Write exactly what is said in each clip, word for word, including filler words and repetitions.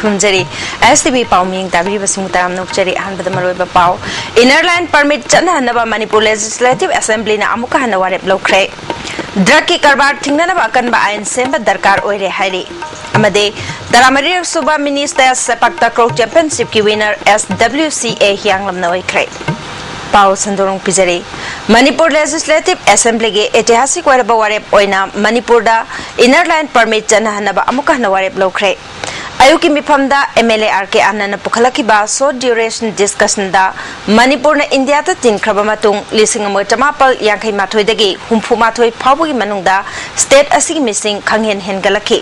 ꯈꯨꯔꯨꯝꯖꯔꯤ꯫ ꯑꯦꯁ T V ꯄꯥꯎ ꯃꯤꯌꯦꯡ ꯇꯥꯕꯤꯔꯤꯕꯁꯤꯡꯕꯨ ꯇꯔꯥꯝꯅ ꯑꯣꯛꯆꯔꯤ꯫ ꯑꯍꯥꯟꯕꯗ ꯃꯔꯨꯑꯣꯏꯕ ꯄꯥꯎ꯫ Inner Line Permit ꯆꯠꯅꯍꯟꯅꯕ Manipur Legislative Assemblyꯅ ꯑꯃꯨꯛꯀ ꯍꯟꯅ ꯋꯥꯔꯦꯞ ꯂꯧꯈ꯭ꯔꯦ꯫ Drugꯀꯤ ꯀꯔꯕꯥꯔ ꯊꯤꯡꯅꯅꯕ ꯑꯀꯟꯕ ꯑꯥꯏꯟ ꯁꯦꯝꯕ ꯗꯔꯀꯥꯔ ꯑꯣꯏꯔꯦ ꯍꯥꯏꯔꯤ꯫ ꯑꯃꯗꯤ ꯇꯔꯥꯃꯔꯤꯔꯛ ꯁꯨꯕ Mini Style Sepak Takraw Championshipꯀꯤ winner S W C A ꯍꯤꯌꯥꯡꯂꯝꯅ ꯑꯣꯏꯈ꯭ꯔꯦ꯫ ꯄꯥꯎ ꯁꯟꯗꯣꯛꯅ ꯄꯤꯖꯔꯤ꯫ ꯃꯅꯤꯄꯨꯔ Legislative Assemblyꯒꯤ ꯏꯇꯤꯍꯥꯁꯤꯛ ꯑꯣꯏꯔꯕ ꯋꯥꯔꯦꯞ ꯑꯣꯏꯅ ꯃꯅꯤꯄꯨꯔꯗ Inner Line Permit ꯆꯠꯅꯍꯟꯅꯕ ꯑꯃꯨꯛꯀ ꯍꯟꯅ ꯋꯥꯔꯦꯞ ꯂꯧꯈ꯭ꯔꯦ꯫ ꯑꯌꯨꯛꯀꯤ ꯃꯤꯐꯝꯗ M L A R K Anandꯅ ꯄꯨꯈꯠꯂꯛꯈꯤꯕ short duration discussionꯗ ꯃꯅꯤꯄꯨꯔꯅ ꯏꯟꯗꯤꯌꯥꯗ ꯇꯤꯟꯈ꯭ꯔꯕ ꯃꯇꯨꯡ ꯂꯤꯁꯤꯡ ꯑꯃ ꯆꯃꯥꯄꯜ ꯌꯥꯡꯈꯩ ꯃꯥꯊꯣꯏꯗꯒꯤ ꯍꯨꯝꯐꯨ ꯃꯥꯊꯣꯏ ꯐꯥꯎꯕꯒꯤ ꯃꯅꯨꯡꯗ state ꯑꯁꯤꯒꯤ ꯃꯤꯁꯤꯡ ꯈꯪꯍꯦꯟ ꯍꯦꯟꯒꯠꯂꯛꯈꯤ꯫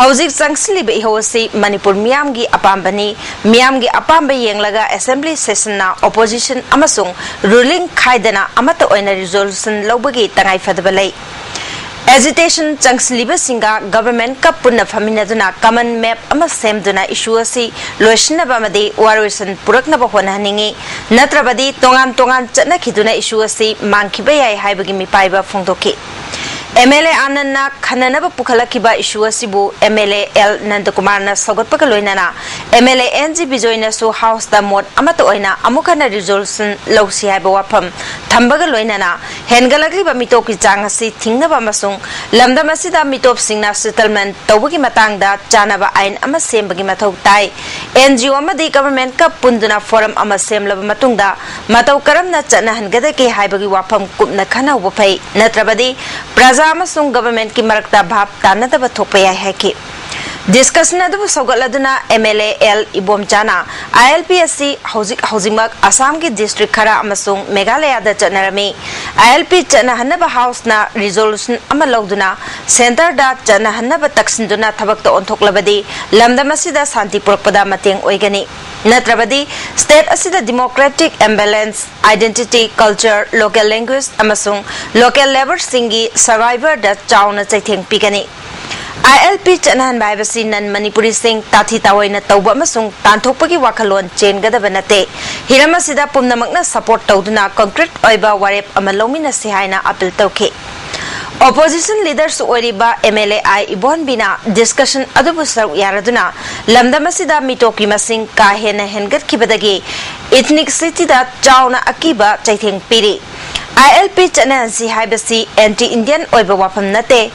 ꯍꯧꯖꯤꯛ ꯆꯪꯁꯤꯜꯂꯤꯕ ꯏꯍꯧ ꯑꯁꯤ ꯃꯅꯤꯄꯨꯔ ꯃꯤꯌꯥꯝꯒꯤ ꯑꯄꯥꯝꯕꯅꯤ꯫ ꯃꯤꯌꯥꯝꯒꯤ ꯑꯄꯥꯝꯕ ꯌꯦꯡꯂꯒ Assembly sessionꯅ opposition ꯑꯃꯁꯨꯡ ruling ꯈꯥꯏꯗꯅ ꯑꯃꯠꯇ ꯑꯣꯏꯅ resolution ꯂꯧꯕꯒꯤ ꯇꯉꯥꯏꯐꯗꯕ ꯂꯩ꯫ Agitation ꯆꯪꯁꯤꯜꯂꯤꯕꯁꯤꯡꯒ governmentꯀ ꯄꯨꯟꯅ ꯐꯝꯃꯤꯟꯅꯗꯨꯅ common map ꯑꯃ ꯁꯦꯝꯗꯨꯅ issue ꯑꯁꯤ ꯂꯣꯏꯁꯤꯟꯅꯕ ꯑꯃꯗꯤ ꯋꯥꯔꯣꯏꯁꯤꯟ ꯄꯨꯔꯛꯅꯕ ꯍꯣꯠꯅꯍꯟꯅꯤꯡꯏ꯫ ꯅꯠꯇ꯭ꯔꯕꯗꯤ ꯇꯣꯉꯥꯟ ꯇꯣꯉꯥꯟ ꯆꯠꯅꯈꯤꯗꯨꯅ issue ꯑꯁꯤ ꯃꯥꯡꯈꯤꯕ ꯌꯥꯏ ꯍꯥꯏꯕꯒꯤ ꯃꯤꯄꯥꯏꯕ ꯐꯣꯡꯗꯣꯛꯈꯤ꯫ M L A Anandꯅ ꯈꯟꯅꯅꯕ ꯄꯨꯈꯠꯂꯛꯈꯤꯕ issue ꯑꯁꯤꯕꯨ M L A L Nandakumarꯅ ꯁꯧꯒꯠꯄꯒ ꯂꯣꯏꯅꯅ M L A N G Bijoyꯅꯁꯨ Houseꯇ ꯃꯣꯠ ꯑꯃꯠꯇ ꯑꯣꯏꯅ ꯑꯃꯨꯛ ꯍꯟꯅ resolution ꯂꯧꯁꯤ ꯍꯥꯏꯕ ꯋꯥꯐꯝ ꯊꯝꯕꯒ ꯂꯣꯏꯅꯅ ꯍꯦꯟꯒꯠꯂꯛꯂꯤꯕ ꯃꯤꯇꯣꯞꯀꯤ ꯆꯥꯡ ꯑꯁꯤ ꯊꯤꯡꯅꯕ ꯑꯃꯁꯨꯡ ꯂꯝꯗꯝ ꯑꯁꯤꯗ ꯃꯤꯇꯣꯞꯁꯤꯡꯅ settlement ꯇꯧꯕꯒꯤ ꯃꯇꯥꯡꯗ ꯆꯥꯅꯕ ꯑꯥꯏꯟ ꯑꯃ ꯁꯦꯝꯕꯒꯤ ꯃꯊꯧ ꯇꯥꯏ꯫ N G O ꯑꯃꯗꯤ governmentꯀ ꯄꯨꯟꯗꯨꯅ forum ꯑꯃ ꯁꯦꯝꯂꯕ ꯃꯇꯨꯡꯗ ꯃꯇꯧ ꯀꯔꯝꯅ ꯆꯠꯅꯍꯟꯒꯗꯒꯦ ꯍꯥꯏꯕꯒꯤ ꯋꯥꯐꯝ ꯀꯨꯞꯅ ꯈꯟꯅꯍꯧꯕ ꯐꯩ꯫ ꯅꯠꯇ꯭ꯔꯕꯗꯤ ꯄ꯭ꯔꯖꯥ ꯑꯃꯁꯨꯡ governmentꯀꯤ ꯃꯔꯛꯇ ꯚꯥꯞ ꯇꯥꯅꯗꯕ ꯊꯣꯛꯄ ꯌꯥꯏ ꯍꯥꯏꯈꯤ꯫ Discussion ꯑꯗꯨꯕꯨ ꯁꯧꯒꯠꯂꯗꯨꯅ M L A L Ibomchana I L P ꯑꯁꯤ ꯍꯧꯖꯤꯛ ꯍꯧꯖꯤꯛꯃꯛ ꯑꯁꯥꯝꯒꯤ district ꯈꯔ ꯑꯃꯁꯨꯡ ꯃꯦꯘꯥꯂꯌꯥꯗ ꯆꯠꯅꯔꯝꯃꯤ꯫ I L P ꯆꯠꯅꯍꯟꯅꯕ Houseꯅ resolution ꯑꯃ ꯂꯧꯗꯨꯅ centreꯗ ꯆꯠꯅꯍꯟꯅꯕ ꯇꯛꯁꯤꯟꯗꯨꯅ ꯊꯕꯛꯇ ꯑꯣꯟꯊꯣꯛꯂꯕꯗꯤ ꯂꯝꯗꯝ ꯑꯁꯤꯗ ꯁꯥꯟꯇꯤ ꯄꯨꯔꯛꯄꯗ ꯃꯇꯦꯡ ꯑꯣꯏꯒꯅꯤ꯫ ꯅꯠꯇ꯭ꯔꯕꯗꯤ state ꯑꯁꯤꯗ democratic imbalance, identity, culture, local language ꯑꯃꯁꯨꯡ local labourꯁꯤꯡꯒꯤ survivalꯗ ꯆꯥꯎꯅ ꯆꯩꯊꯦꯡ ꯄꯤꯒꯅꯤ꯫ I L P ꯆꯠꯅꯍꯟꯕ ꯍꯥꯏꯕꯁꯤ non Manipuriꯁꯤꯡ ꯇꯥꯊꯤ ꯇꯥꯑꯣꯏꯅ ꯇꯧꯕ ꯑꯃꯁꯨꯡ ꯇꯥꯟꯊꯣꯛꯄꯒꯤ ꯋꯥꯈꯜꯂꯣꯟ ꯆꯦꯟꯒꯗꯕ ꯅꯠꯇꯦ꯫ ꯍꯤꯔꯝ ꯑꯁꯤꯗ ꯄꯨꯝꯅꯃꯛꯅ support ꯇꯧꯗꯨꯅ concrete ꯑꯣꯏꯕ ꯋꯥꯔꯦꯞ ꯑꯃ ꯂꯧꯃꯤꯟꯅꯁꯤ ꯍꯥꯏꯅ appeal ꯇꯧꯈꯤ꯫ Opposition leaders ꯑꯣꯏꯔꯤꯕ M L A I ꯏꯕꯣꯟꯕꯤꯅ discussion ꯑꯗꯨꯕꯨ ꯁꯔꯨꯛ ꯌꯥꯔꯗꯨꯅ ꯂꯝꯗꯝ ꯑꯁꯤꯗ ꯃꯤꯇꯣꯞꯀꯤ ꯃꯁꯤꯡ ꯀꯥ ꯍꯦꯟꯅ ꯍꯦꯟꯒꯠꯈꯤꯕꯗꯒꯤ ethnicity ꯗ ꯆꯥꯎꯅ ꯑꯀꯤꯕ ꯆꯩꯊꯦꯡ ꯄꯤꯔꯤ꯫ I L P ꯆꯠꯅꯍꯟꯁꯤ ꯍꯥꯏꯕꯁꯤ anti Indian ꯑꯣꯏꯕ ꯋꯥꯐꯝ ꯅꯠꯇꯦ,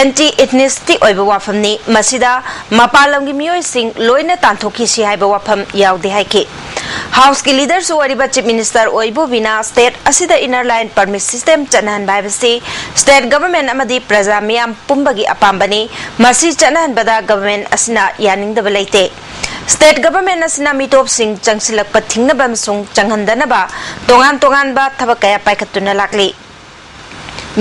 anti ethnicity ꯑꯣꯏꯕ ꯋꯥꯐꯝꯅꯤ꯫ ꯃꯁꯤꯗ ꯃꯄꯥꯟ ꯂꯝꯒꯤ ꯃꯤꯑꯣꯏꯁꯤꯡ ꯂꯣꯏꯅ ꯇꯥꯟꯊꯣꯛꯈꯤꯁꯤ ꯍꯥꯏꯕ ꯋꯥꯐꯝ ꯌꯥꯎꯗꯦ ꯍꯥꯏꯈꯤ꯫ House ꯀꯤ leader ꯁꯨ ꯑꯣꯏꯔꯤꯕ Chief Minister ꯑꯣꯏꯕꯣꯕꯤꯅ state ꯑꯁꯤꯗ inner line permit system ꯆꯠꯅꯍꯟꯕ ꯍꯥꯏꯕꯁꯤ state government ꯑꯃꯗꯤ ꯄ꯭ꯔꯖꯥ ꯃꯤꯌꯥꯝ ꯄꯨꯝꯕꯒꯤ ꯑꯄꯥꯝꯕꯅꯤ꯫ ꯃꯁꯤ ꯆꯠꯅꯍꯟꯕꯗ government ꯑꯁꯤꯅ ꯌꯥꯅꯤꯡꯗꯕ ꯂꯩꯇꯦ꯫ State government ꯑꯁꯤꯅ ꯃꯤꯇꯣꯞꯁꯤꯡ ꯆꯪꯁꯤꯜꯂꯛꯄ ꯊꯤꯡꯅꯕ ꯑꯃꯁꯨꯡ ꯆꯪꯍꯟꯗꯅꯕ ꯇꯣꯉꯥꯟ ꯇꯣꯉꯥꯟꯕ ꯊꯕꯛ ꯀꯌꯥ ꯄꯥꯏꯈꯠꯇꯨꯅ ꯂꯥꯛꯂꯤ꯫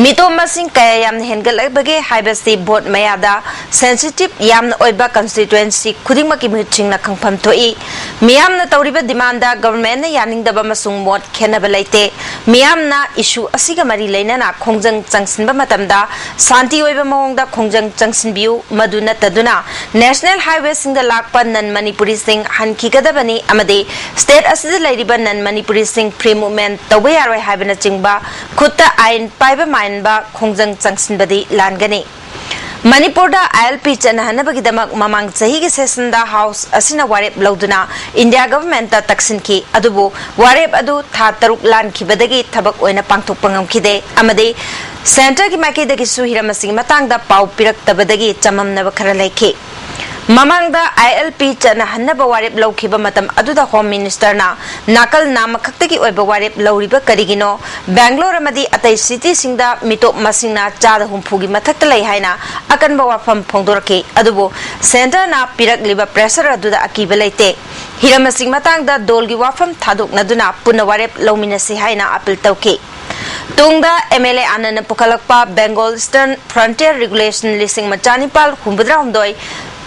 ꯃꯤꯇꯣꯞ ꯃꯁꯤꯡ ꯀꯌꯥ ꯌꯥꯝꯅ ꯍꯦꯟꯒꯠꯂꯛꯄꯒꯦ ꯍꯥꯏꯕꯁꯤ vote ꯃꯌꯥꯗ sensitive ꯌꯥꯝꯅ ꯑꯣꯏꯕ constituency ꯈꯨꯗꯤꯡꯃꯛꯀꯤ ꯃꯤꯍꯨꯠꯁꯤꯡꯅ ꯈꯪꯐꯝ ꯊꯣꯛꯏ꯫ ꯃꯤꯌꯥꯝꯅ ꯇꯧꯔꯤꯕ demand ꯗ government ꯅ ꯌꯥꯅꯤꯡꯗꯕ ꯑꯃꯁꯨꯡ ꯃꯣꯠ ꯈꯦꯠꯅꯕ ꯂꯩꯇꯦ꯫ ꯃꯤꯌꯥꯝꯅ issue ꯑꯁꯤꯒ ꯃꯔꯤ ꯂꯩꯅꯅ ꯈꯣꯡꯖꯪ ꯆꯪꯁꯤꯟꯕ ꯃꯇꯝꯗ ꯁꯥꯟꯇꯤ ꯑꯣꯏꯕ ꯃꯑꯣꯡꯗ ꯈꯣꯡꯖꯪ ꯆꯪꯁꯤꯟꯕꯤꯌꯨ꯫ ꯃꯗꯨ ꯅꯠꯇꯗꯨꯅ national highway ꯁꯤꯡꯗ ꯂꯥꯛꯄ non Manipuri ꯁꯤꯡ ꯍꯟꯈꯤꯒꯗꯕꯅꯤ ꯑꯃꯗꯤ state ꯑꯁꯤꯗ ꯂꯩꯔꯤꯕ non Manipuri ꯁꯤꯡ free movement ꯇꯧꯕ ꯌꯥꯔꯣꯏ ꯍꯥꯏꯕꯅꯆꯤꯡꯕ ꯈꯨꯠꯇ ꯑꯥꯏꯟ ꯄꯥꯏꯕ ꯃꯥꯟꯕ ꯈꯣꯡꯖꯪ ꯆꯪꯁꯤꯟꯕꯗꯤ ꯂꯥꯟꯒꯅꯤ꯫ ꯃꯅꯤꯄꯨꯔꯗ I L P ꯆꯠꯅꯍꯟꯅꯕꯒꯤꯗꯃꯛ ꯃꯃꯥꯡ ꯆꯍꯤꯒꯤ session ꯗ House ꯑꯁꯤꯅ ꯋꯥꯔꯦꯞ ꯂꯧꯗꯨꯅ India government ꯇ ꯇꯛꯁꯤꯟꯈꯤ꯫ ꯑꯗꯨꯕꯨ ꯋꯥꯔꯦꯞ ꯑꯗꯨ ꯊꯥ ꯇꯔꯨꯛ ꯂꯥꯟꯈꯤꯕꯗꯒꯤ ꯊꯕꯛ ꯑꯣꯏꯅ ꯄꯥꯡꯊꯣꯛꯄ ꯉꯝꯈꯤꯗꯦ ꯑꯃꯗꯤ centre ꯒꯤ ꯃꯥꯏꯀꯩꯗꯒꯤꯁꯨ ꯍꯤꯔꯝ ꯑꯁꯤꯒꯤ ꯃꯇꯥꯡꯗ ꯄꯥꯎ ꯄꯤꯔꯛꯇꯕꯗꯒꯤ ꯆꯃꯝꯅꯕ ꯈꯔ ꯂꯩꯈꯤ꯫ ꯃꯃꯥꯡꯗ I L P ꯆꯠꯅꯍꯟꯅꯕ ꯋꯥꯔꯦꯞ ꯂꯧꯈꯤꯕ ꯃꯇꯝ ꯑꯗꯨꯗ Home Minister ꯅ ꯅꯥꯀꯜ ꯅꯥꯝꯃꯈꯛꯇꯒꯤ ꯑꯣꯏꯕ ꯋꯥꯔꯦꯞ ꯂꯧꯔꯤꯕ ꯀꯔꯤꯒꯤꯅꯣ? ꯕꯦꯡꯒ꯭ꯂꯣꯔ ꯑꯃꯗꯤ ꯑꯇꯩ city ꯁꯤꯡꯗ ꯃꯤꯇꯣꯞ ꯃꯁꯤꯡꯅ ꯆꯥꯗ ꯍꯨꯝꯐꯨꯒꯤ ꯃꯊꯛꯇ ꯂꯩ ꯍꯥꯏꯅ ꯑꯀꯟꯕ ꯋꯥꯐꯝ ꯐꯣꯡꯗꯣꯔꯛꯈꯤ꯫ ꯑꯗꯨꯕꯨ centre ꯅ ꯄꯤꯔꯛꯂꯤꯕ pressure ꯑꯗꯨꯗ ꯑꯀꯤꯕ ꯂꯩꯇꯦ꯫ ꯍꯤꯔꯝ ꯑꯁꯤꯒꯤ ꯃꯇꯥꯡꯗ ꯗꯣꯜꯒꯤ ꯋꯥꯐꯝ ꯊꯥꯗꯣꯛꯅꯗꯨꯅ ꯄꯨꯟꯅ ꯋꯥꯔꯦꯞ ꯂꯧꯃꯤꯟꯅꯁꯤ ꯍꯥꯏꯅ appeal ꯇꯧꯈꯤ꯫ ꯇꯨꯡꯗ M L A ꯑꯥꯅꯟꯗꯅ ꯄꯨꯈꯠꯂꯛꯄ Bengal Eastern Frontier Regulation ꯂꯤꯁꯤꯡ ꯑꯃ ꯆꯥꯅꯤꯄꯥꯜ ꯍꯨꯝꯐꯨꯇꯔꯥꯍꯨꯝꯗꯣꯏ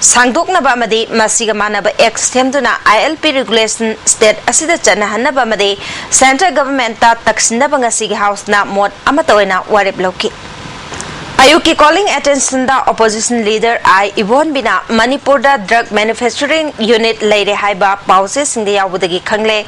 ꯁꯥꯡꯗꯣꯛꯅꯕ ꯑꯃꯗꯤ ꯃꯁꯤꯒ ꯃꯥꯟꯅꯕ act ꯁꯦꯝꯗꯨꯅ I L P regulation state ꯑꯁꯤꯗ ꯆꯠꯅꯍꯟꯅꯕ ꯑꯃꯗꯤ centre government ꯇ ꯇꯛꯁꯤꯟꯅꯕ ꯉꯁꯤꯒꯤ House ꯅ ꯃꯣꯠ ꯑꯃꯠꯇ ꯑꯣꯏꯅ ꯋꯥꯔꯦꯞ ꯂꯧꯈꯤ꯫ ꯑꯌꯨꯛꯀꯤ calling attentionꯗ opposition leader ꯑꯥꯏ ꯏꯕꯣꯟꯕꯤꯅ ꯃꯅꯤꯄꯨꯔꯗ drug manufacturing unit ꯂꯩꯔꯦ ꯍꯥꯏꯕ ꯄꯥꯎꯆꯦꯁꯤꯡꯗ ꯌꯥꯎꯕꯗꯒꯤ ꯈꯪꯂꯦ꯫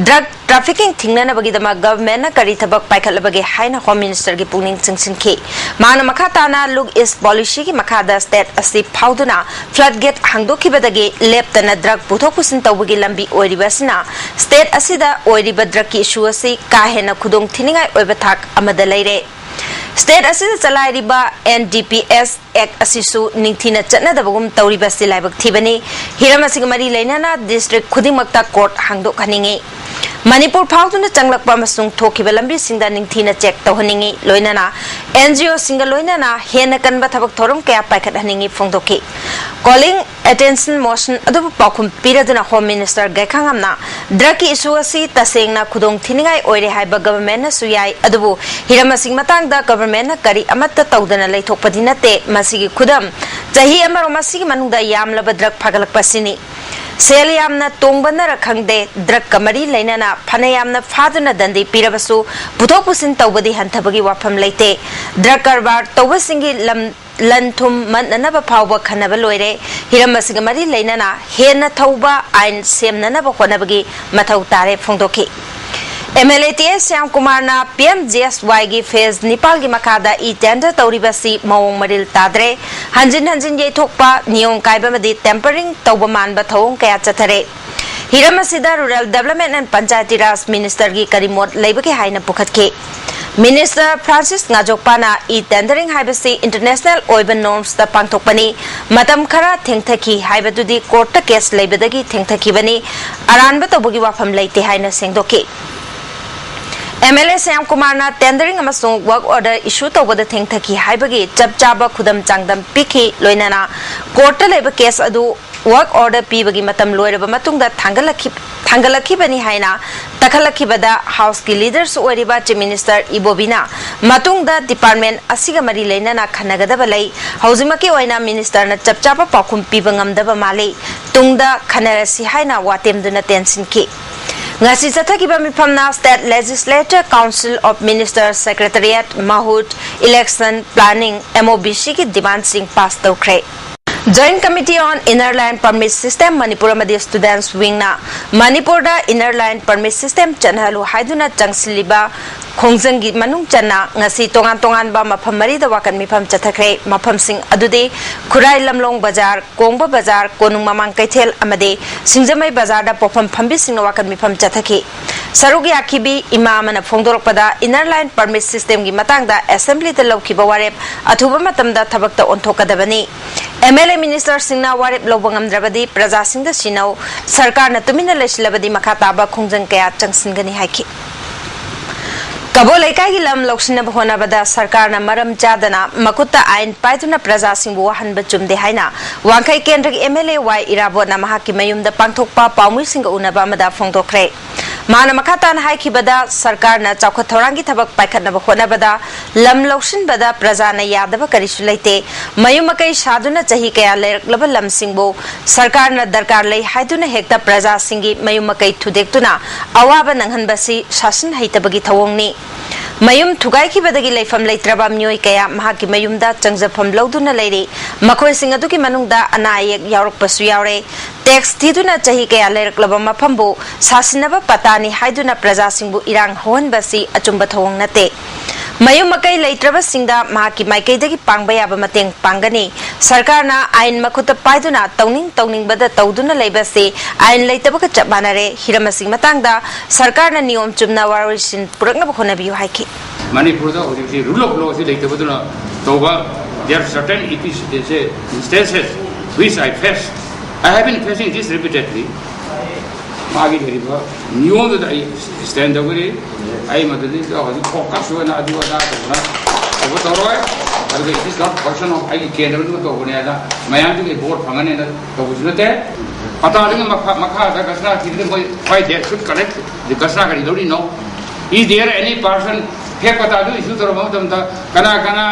Drug trafficking ꯊꯤꯡꯅꯅꯕꯒꯤꯗꯃꯛ governmentꯅ ꯀꯔꯤ ꯊꯕꯛ ꯄꯥꯏꯈꯠꯂꯕꯒꯦ ꯍꯥꯏꯅ Home Ministerꯒꯤ ꯄꯨꯛꯅꯤꯡ ꯆꯤꯡꯁꯤꯟꯈꯤ꯫ ꯃꯍꯥꯛꯅ ꯃꯈꯥ ꯇꯥꯅ Look East policyꯒꯤ ꯃꯈꯥꯗ state ꯑꯁꯤ ꯐꯥꯎꯗꯨꯅ floodgate ꯍꯥꯡꯗꯣꯛꯈꯤꯕꯗꯒꯤ ꯂꯦꯞꯇꯅ drug ꯄꯨꯊꯣꯛ ꯄꯨꯁꯤꯟ ꯇꯧꯕꯒꯤ ꯂꯝꯕꯤ ꯑꯣꯏꯔꯤꯕ ꯑꯁꯤꯅ state ꯑꯁꯤꯗ ꯑꯣꯏꯔꯤꯕ drugꯀꯤ issue ꯑꯁꯤ ꯀꯥ ꯍꯦꯟꯅ ꯈꯨꯗꯣꯡ ꯊꯤꯅꯤꯡꯉꯥꯏ ꯑꯣꯏꯕ ꯊꯥꯛ ꯑꯃꯗ ꯂꯩꯔꯦ꯫ State ꯑꯁꯤꯗ ꯆꯂꯥꯏꯔꯤꯕ N D P S Act ꯑꯁꯤꯁꯨ ꯅꯤꯡꯊꯤꯅ ꯆꯠꯅꯗꯕꯒꯨꯝ ꯇꯧꯔꯤꯕ ꯑꯁꯤ ꯂꯥꯏꯕꯛ ꯊꯤꯕꯅꯤ꯫ ꯍꯤꯔꯝ ꯑꯁꯤꯒ ꯃꯔꯤ ꯂꯩꯅꯅ district ꯈꯨꯗꯤꯡꯃꯛꯇ court ꯍꯥꯡꯗꯣꯛꯍꯟꯅꯤꯡꯏ꯫ ꯃꯅꯤꯄꯨꯔ ꯐꯥꯎꯗꯨꯅ ꯆꯪꯂꯛꯄ ꯑꯃꯁꯨꯡ ꯊꯣꯛꯈꯤꯕ ꯂꯝꯕꯤꯁꯤꯡꯗ ꯅꯤꯡꯊꯤꯅ check ꯇꯧꯍꯟꯅꯤꯡꯏ, ꯂꯣꯏꯅꯅ N G Oꯁꯤꯡꯒ ꯂꯣꯏꯅꯅ ꯍꯦꯟꯅ ꯀꯟꯕ ꯊꯕꯛ ꯊꯧꯔꯝ ꯀꯌꯥ ꯄꯥꯏꯈꯠꯍꯟꯅꯤꯡꯏ ꯐꯣꯡꯗꯣꯛꯈꯤ꯫ Calling attention motion ꯑꯗꯨꯕꯨ ꯄꯥꯎꯈꯨꯝ ꯄꯤꯔꯗꯨꯅ Home Minister ꯒꯩꯈꯥꯉꯝꯅ drugꯀꯤ issue ꯑꯁꯤ ꯇꯁꯦꯡꯅ ꯈꯨꯗꯣꯡ ꯊꯤꯅꯤꯡꯉꯥꯏ ꯑꯣꯏꯔꯦ ꯍꯥꯏꯕ governmentꯅꯁꯨ ꯌꯥꯏ, ꯑꯗꯨꯕꯨ ꯍꯤꯔꯝ ꯑꯁꯤꯒꯤ ꯃꯇꯥꯡꯗ governmentꯅ ꯀꯔꯤ ꯑꯃꯠꯇ ꯇꯧꯗꯅ ꯂꯩꯊꯣꯛꯄꯗꯤ ꯅꯠꯇꯦ꯫ ꯃꯁꯤꯒꯤ ꯈꯨꯗꯝ ꯆꯍꯤ ꯑꯃꯔꯣꯝ ꯑꯁꯤꯒꯤ ꯃꯅꯨꯡꯗ ꯌꯥꯝꯂꯕ drug ꯐꯥꯒꯠꯂꯛꯄ ꯑꯁꯤꯅꯤ꯫ ꯁꯦꯜ ꯌꯥꯝꯅ ꯇꯣꯡꯕꯅꯔ ꯈꯪꯗꯦ, drugꯀ ꯃꯔꯤ ꯂꯩꯅꯅ ꯐꯅ ꯌꯥꯝꯅ ꯐꯥꯗꯨꯅ ꯗꯟꯗꯤ ꯄꯤꯔꯕꯁꯨ ꯄꯨꯊꯣꯛ ꯄꯨꯁꯤꯟ ꯇꯧꯕꯗꯤ ꯍꯟꯊꯕꯒꯤ ꯋꯥꯐꯝ ꯂꯩꯇꯦ꯫ Drug ꯀꯔꯕꯥꯔ ꯇꯧꯕꯁꯤꯡꯒꯤ ꯂꯝ ꯂꯟ ꯊꯨꯝ ꯃꯠꯅꯅꯕ ꯐꯥꯎꯕ ꯈꯟꯅꯕ ꯂꯣꯏꯔꯦ꯫ ꯍꯤꯔꯝ ꯑꯁꯤꯒ ꯃꯔꯤ ꯂꯩꯅꯅ ꯍꯦꯟꯅ ꯊꯧꯕ ꯑꯥꯏꯟ ꯁꯦꯝꯅꯅꯕ ꯍꯣꯠꯅꯕꯒꯤ ꯃꯊꯧ ꯇꯥꯔꯦ ꯐꯣꯡꯗꯣꯛꯈꯤ꯫ M L A T S Shyam ꯀꯨꯃꯥꯔꯅ P M G S Yꯒꯤ phase ꯅꯤꯄꯥꯜꯒꯤ ꯃꯈꯥꯗ e-tender ꯇꯧꯔꯤꯕ ꯑꯁꯤ ꯃꯑꯣꯡ ꯃꯔꯤꯜ ꯇꯥꯗ꯭ꯔꯦ꯫ ꯍꯟꯖꯤꯟ ꯍꯟꯖꯤꯟ ꯌꯩꯊꯣꯛꯄ, ꯅꯤꯌꯣꯝ ꯀꯥꯏꯕ ꯑꯃꯗꯤ tampering ꯇꯧꯕ ꯃꯥꯟꯕ ꯊꯧꯑꯣꯡ ꯀꯌꯥ ꯆꯠꯊꯔꯦ꯫ ꯍꯤꯔꯝ ꯑꯁꯤꯗ Rural Development and Panchayati Raj Ministerꯒꯤ ꯀꯔꯤ ꯃꯣꯠ ꯂꯩꯕꯒꯦ ꯍꯥꯏꯅ ꯄꯨꯈꯠꯈꯤ꯫ Minister Francis ꯉꯥꯖꯣꯛꯄꯥꯅ e-tendering ꯍꯥꯏꯕꯁꯤ international ꯑꯣꯏꯕ normsꯇ ꯄꯥꯡꯊꯣꯛꯄꯅꯤ꯫ ꯃꯇꯝ ꯈꯔ ꯊꯦꯡꯊꯈꯤ ꯍꯥꯏꯕꯗꯨꯗꯤ courtꯇ case ꯂꯩꯕꯗꯒꯤ ꯊꯦꯡꯊꯈꯤꯕꯅꯤ꯫ ꯑꯔꯥꯟꯕ ꯇꯧꯕꯒꯤ ꯋꯥꯐꯝ ꯂꯩꯇꯦ ꯍꯥꯏꯅ ꯁꯦꯡꯗꯣꯛꯈꯤ꯫ M L A ꯁ꯭ꯌꯥꯝ ꯀꯨꯃꯥꯔꯅ tendering ꯑꯃꯁꯨꯡ work order issue ꯇꯧꯕꯗ ꯊꯦꯡꯊꯈꯤ ꯍꯥꯏꯕꯒꯤ ꯆꯞ ꯆꯥꯕ ꯈꯨꯗꯝ ꯆꯥꯡꯗꯝ ꯄꯤꯈꯤ, ꯂꯣꯏꯅꯅ courtꯇ ꯂꯩꯕ case ꯑꯗꯨ work order ꯄꯤꯕꯒꯤ ꯃꯇꯝ ꯂꯣꯏꯔꯕ ꯃꯇꯨꯡꯗ ꯊꯥꯡꯒꯠꯂꯛꯈꯤ-, ꯊꯥꯡꯒꯠꯂꯛꯈꯤꯕꯅꯤ ꯍꯥꯏꯅ ꯇꯛꯈꯠꯂꯛꯈꯤꯕꯗ Houseꯀꯤ leaderꯁꯨ ꯑꯣꯏꯔꯤꯕ Chief Minister ꯏꯕꯣꯕꯤꯅ ꯃꯇꯨꯡꯗ department ꯑꯁꯤꯒ ꯃꯔꯤ ꯂꯩꯅꯅ ꯈꯟꯅꯒꯗꯕ ꯂꯩ꯫ ꯍꯧꯖꯤꯛꯃꯛꯀꯤ ꯑꯣꯏꯅ ministerꯅ ꯆꯞ ꯆꯥꯕ ꯄꯥꯎꯈꯨꯝ ꯄꯤꯕ ꯉꯝꯗꯕ ꯃꯥꯜꯂꯤ꯫ ꯇꯨꯡꯗ ꯈꯟꯅꯔꯁꯤ ꯍꯥꯏꯅ ꯋꯥꯇꯦꯝꯗꯨꯅ ꯇꯦꯟꯁꯤꯟꯈꯤ꯫ ꯉꯁꯤ ꯆꯠꯊꯈꯤꯕ ꯃꯤꯐꯝꯅ State Legislature Council of Minister Secretariat ꯃꯍꯨꯠ Election Planning, MOBC ꯒꯤ demandꯁꯤꯡ pass ꯇꯧꯈ꯭ꯔꯦ꯫ Joint Committee on Inner Line Permit System Manipur ꯑꯃꯗꯤ Students Wingꯅ ꯃꯅꯤꯄꯨꯔꯗ Inner Line Permit System ꯆꯠꯅꯍꯜꯂꯨ ꯍꯥꯏꯗꯨꯅ ꯆꯪꯁꯤꯜꯂꯤꯕ ꯈꯣꯡꯖꯪꯒꯤ ꯃꯅꯨꯡ ꯆꯟꯅ ꯉꯁꯤ ꯇꯣꯉꯥꯟ ꯇꯣꯉꯥꯟꯕ ꯃꯐꯝ ꯃꯔꯤꯗ ꯋꯥꯀꯠ ꯃꯤꯐꯝ ꯆꯠꯊꯈ꯭ꯔꯦ꯫ ꯃꯐꯝꯁꯤꯡ ꯑꯗꯨꯗꯤ ꯈꯨꯔꯥꯏ ꯂꯝꯂꯣꯡ ꯕꯖꯥꯔ, ꯀꯣꯡꯕ ꯕꯖꯥꯔ, ꯀꯣꯅꯨꯡ ꯃꯃꯥꯡ ꯀꯩꯊꯦꯜ ꯑꯃꯗꯤ ꯁꯤꯡꯖꯃꯩ ꯕꯖꯥꯔꯗ ꯄꯣꯠꯐꯝ ꯐꯝꯕꯤꯁꯤꯡꯅ ꯋꯥꯀꯠ ꯃꯤꯐꯝ ꯆꯠꯊꯈꯤ꯫ ꯁꯔꯨꯛ ꯌꯥꯈꯤꯕꯤ ꯏꯃꯥ ꯑꯃꯅ ꯐꯣꯡꯗꯣꯔꯛꯄꯗ, Inner Line Permit Systemꯒꯤ ꯃꯇꯥꯡꯗ Assemblyꯗ ꯂꯧꯈꯤꯕ ꯋꯥꯔꯦꯞ ꯑꯊꯨꯕ ꯃꯇꯝꯗ ꯊꯕꯛꯇ ꯑꯣꯟꯊꯣꯛꯀꯗꯕꯅꯤ꯫ MLA, ministerꯁꯤꯡꯅ ꯋꯥꯔꯦꯞ ꯂꯧꯕ ꯉꯝꯗ꯭ꯔꯕꯗꯤ ꯄ꯭ꯔꯖꯥꯁꯤꯡꯗ ꯁꯤꯟꯅꯧ꯫ ꯁꯔꯀꯥꯔꯅ ꯇꯨꯃꯤꯟꯅ ꯂꯩꯁꯤꯜꯂꯕꯗꯤ ꯃꯈꯥ ꯇꯥꯕ ꯈꯣꯡꯖꯪ ꯀꯌꯥ ꯆꯪꯁꯤꯟꯒꯅꯤ ꯍꯥꯏꯈꯤ꯫ ꯀꯕꯣ ꯂꯩꯀꯥꯏꯒꯤ ꯂꯝ ꯂꯧꯁꯤꯟꯅꯕ ꯍꯣꯠꯅꯕꯗ ꯁꯔꯀꯥꯔꯅ ꯃꯔꯝ ꯆꯥꯗꯅ ꯃꯈꯨꯠꯇ ꯑꯥꯏꯟ ꯄꯥꯏꯗꯨꯅ ꯄ꯭ꯔꯖꯥꯁꯤꯡꯕꯨ ꯋꯥꯍꯟꯕ ꯆꯨꯝꯗꯦ ꯍꯥꯏꯅ ꯋꯥꯡꯈꯩ ꯀꯦꯟꯗ꯭ꯔꯒꯤ MLA ꯋꯥꯏ ꯏꯔꯥꯕꯣꯠꯅ ꯃꯍꯥꯛꯀꯤ ꯃꯌꯨꯝꯗ ꯄꯥꯡꯊꯣꯛꯄ ꯄꯥꯎꯃꯤꯁꯤꯡꯒ ꯎꯅꯕ ꯑꯃꯗ ꯐꯣꯡꯗꯣꯛꯈ꯭ꯔꯦ꯫ ꯃꯥꯅ ꯃꯈꯥ ꯇꯥꯅ ꯍꯥꯏꯈꯤꯕꯗ, ꯁꯔꯀꯥꯔꯅ ꯆꯥꯎꯈꯠ ꯊꯧꯔꯥꯡꯒꯤ ꯊꯕꯛ ꯄꯥꯏꯈꯠꯅꯕ ꯍꯣꯠꯅꯕꯗ ꯂꯝ ꯂꯧꯁꯤꯟꯕꯗ ꯄ꯭ꯔꯖꯥꯅ ꯌꯥꯗꯕ ꯀꯔꯤꯁꯨ ꯂꯩꯇꯦ꯫ ꯃꯌꯨꯝ ꯃꯀꯩ ꯁꯥꯗꯨꯅ ꯆꯍꯤ ꯀꯌꯥ ꯂꯩꯔꯛꯂꯕ ꯂꯝꯁꯤꯡꯕꯨ ꯁꯔꯀꯥꯔꯅ ꯗꯔꯀꯥꯔ ꯂꯩ ꯍꯥꯏꯗꯨꯅ ꯍꯦꯛꯇ ꯄ꯭ꯔꯖꯥꯁꯤꯡꯒꯤ ꯃꯌꯨꯝ ꯃꯀꯩ ꯊꯨꯗꯦꯛꯇꯨꯅ ꯑꯋꯥꯕ ꯅꯪꯍꯟꯕꯁꯤ ꯁꯥꯁꯟ ꯍꯩꯇꯕꯒꯤ ꯊꯧꯑꯣꯡꯅꯤ꯫ ꯃꯌꯨꯝ ꯊꯨꯒꯥꯏꯈꯤꯕꯗꯒꯤ ꯂꯩꯐꯝ ꯂꯩꯇ꯭ꯔꯕ ꯃꯤꯑꯣꯏ ꯀꯌꯥ ꯃꯍꯥꯛꯀꯤ ꯃꯌꯨꯝꯗ ꯆꯪꯖꯐꯝ ꯂꯧꯗꯨꯅ ꯂꯩꯔꯤ꯫ ꯃꯈꯣꯏꯁꯤꯡ ꯑꯗꯨꯒꯤ ꯃꯅꯨꯡꯗ ꯑꯅꯥ ꯑꯌꯦꯛ ꯌꯥꯎꯔꯛꯄꯁꯨ ꯌꯥꯎꯔꯦ꯫ Tax ꯊꯤꯗꯨꯅ ꯆꯍꯤ ꯀꯌꯥ ꯂꯩꯔꯛꯂꯕ ꯃꯐꯝꯕꯨ ꯁꯥꯁꯤꯟꯅꯕ ꯄꯇꯥꯅꯤ ꯍꯥꯏꯗꯨꯅ ꯄ꯭ꯔꯖꯥꯁꯤꯡꯕꯨ ꯏꯔꯥꯡ ꯍꯧꯍꯟꯕ ꯑꯁꯤ ꯑꯆꯨꯝꯕ ꯊꯧꯑꯣꯡ ꯅꯠꯇꯦ꯫ ꯃꯌꯨꯝ ꯃꯀꯩ ꯂꯩꯇ꯭ꯔꯕꯁꯤꯡꯗ ꯃꯍꯥꯛꯀꯤ ꯃꯥꯏꯀꯩꯗꯒꯤ ꯄꯥꯡꯕ ꯌꯥꯕ ꯃꯇꯦꯡ ꯄꯥꯡꯒꯅꯤ꯫ ꯁꯔꯀꯥꯔꯅ ꯑꯥꯏꯟ ꯃꯈꯨꯠꯇ ꯄꯥꯏꯗꯨꯅ ꯇꯧꯅꯤꯡ ꯇꯧꯅꯤꯡꯕꯗ ꯇꯧꯗꯨꯅ ꯂꯩꯕ ꯑꯁꯤ ꯑꯥꯏꯟ ꯂꯩꯇꯕꯒ ꯆꯞ ꯃꯥꯟꯅꯔꯦ꯫ ꯍꯤꯔꯝ ꯑꯁꯤꯒꯤ ꯃꯇꯥꯡꯗ ꯁꯔꯀꯥꯔꯅ ꯅꯤꯌꯣꯝ ꯆꯨꯝꯅ ꯋꯥꯔꯣꯏꯁꯤꯟ ꯄꯨꯔꯛꯅꯕ ꯍꯣꯠꯅꯕꯤꯌꯨ ꯍꯥꯏꯈꯤ꯫ ꯃꯅꯤꯄꯨꯔꯗ ꯍꯧꯖꯤꯛꯇꯤ rule of law ꯁꯤ ꯂꯩꯇꯕꯗꯨꯅ ꯇꯧꯕ, there are certain instances which I face. I have been facing this repeatedly. ꯃꯥꯒꯤ ꯂꯩꯔꯤꯕ ꯅꯤꯌꯣꯝꯗꯨꯗ ꯑꯩ stand ꯇꯧꯒꯅꯤ꯫ ꯑꯩ ꯃꯗꯨꯗꯤ ꯍꯧꯖꯤꯛ focus ꯑꯣꯏꯅ ꯑꯗꯨ ꯑꯗꯥ ꯇꯧꯗꯅ ꯇꯧꯕ ꯇꯧꯔꯣꯏ꯫ ꯑꯗꯨꯒ it is not function of ꯑꯩꯒꯤ ꯀꯦꯟꯗ꯭ꯔꯗꯨꯅ ꯇꯧꯕꯅꯦ ꯍꯥꯏꯅ ꯃꯌꯥꯝꯗꯨꯒꯤ vote ꯐꯪꯒꯅꯦꯅ ꯇꯧꯕꯁꯨ ꯅꯠꯇꯦ꯫ ꯄꯇꯥꯗꯨꯒꯤ ꯃꯈꯥ, ꯃꯈꯥꯗ ꯒꯁꯅꯥ ꯊꯤꯕꯗ ꯃꯣꯏ why they should collect the ꯒꯁꯅꯥ ꯀꯔꯤ ꯂꯧꯔꯤꯅꯣ? Is there any person fake ꯄꯇꯥꯗꯨ issue ꯇꯧꯔꯕ ꯃꯇꯝꯗ ꯀꯅꯥ ꯀꯅꯥ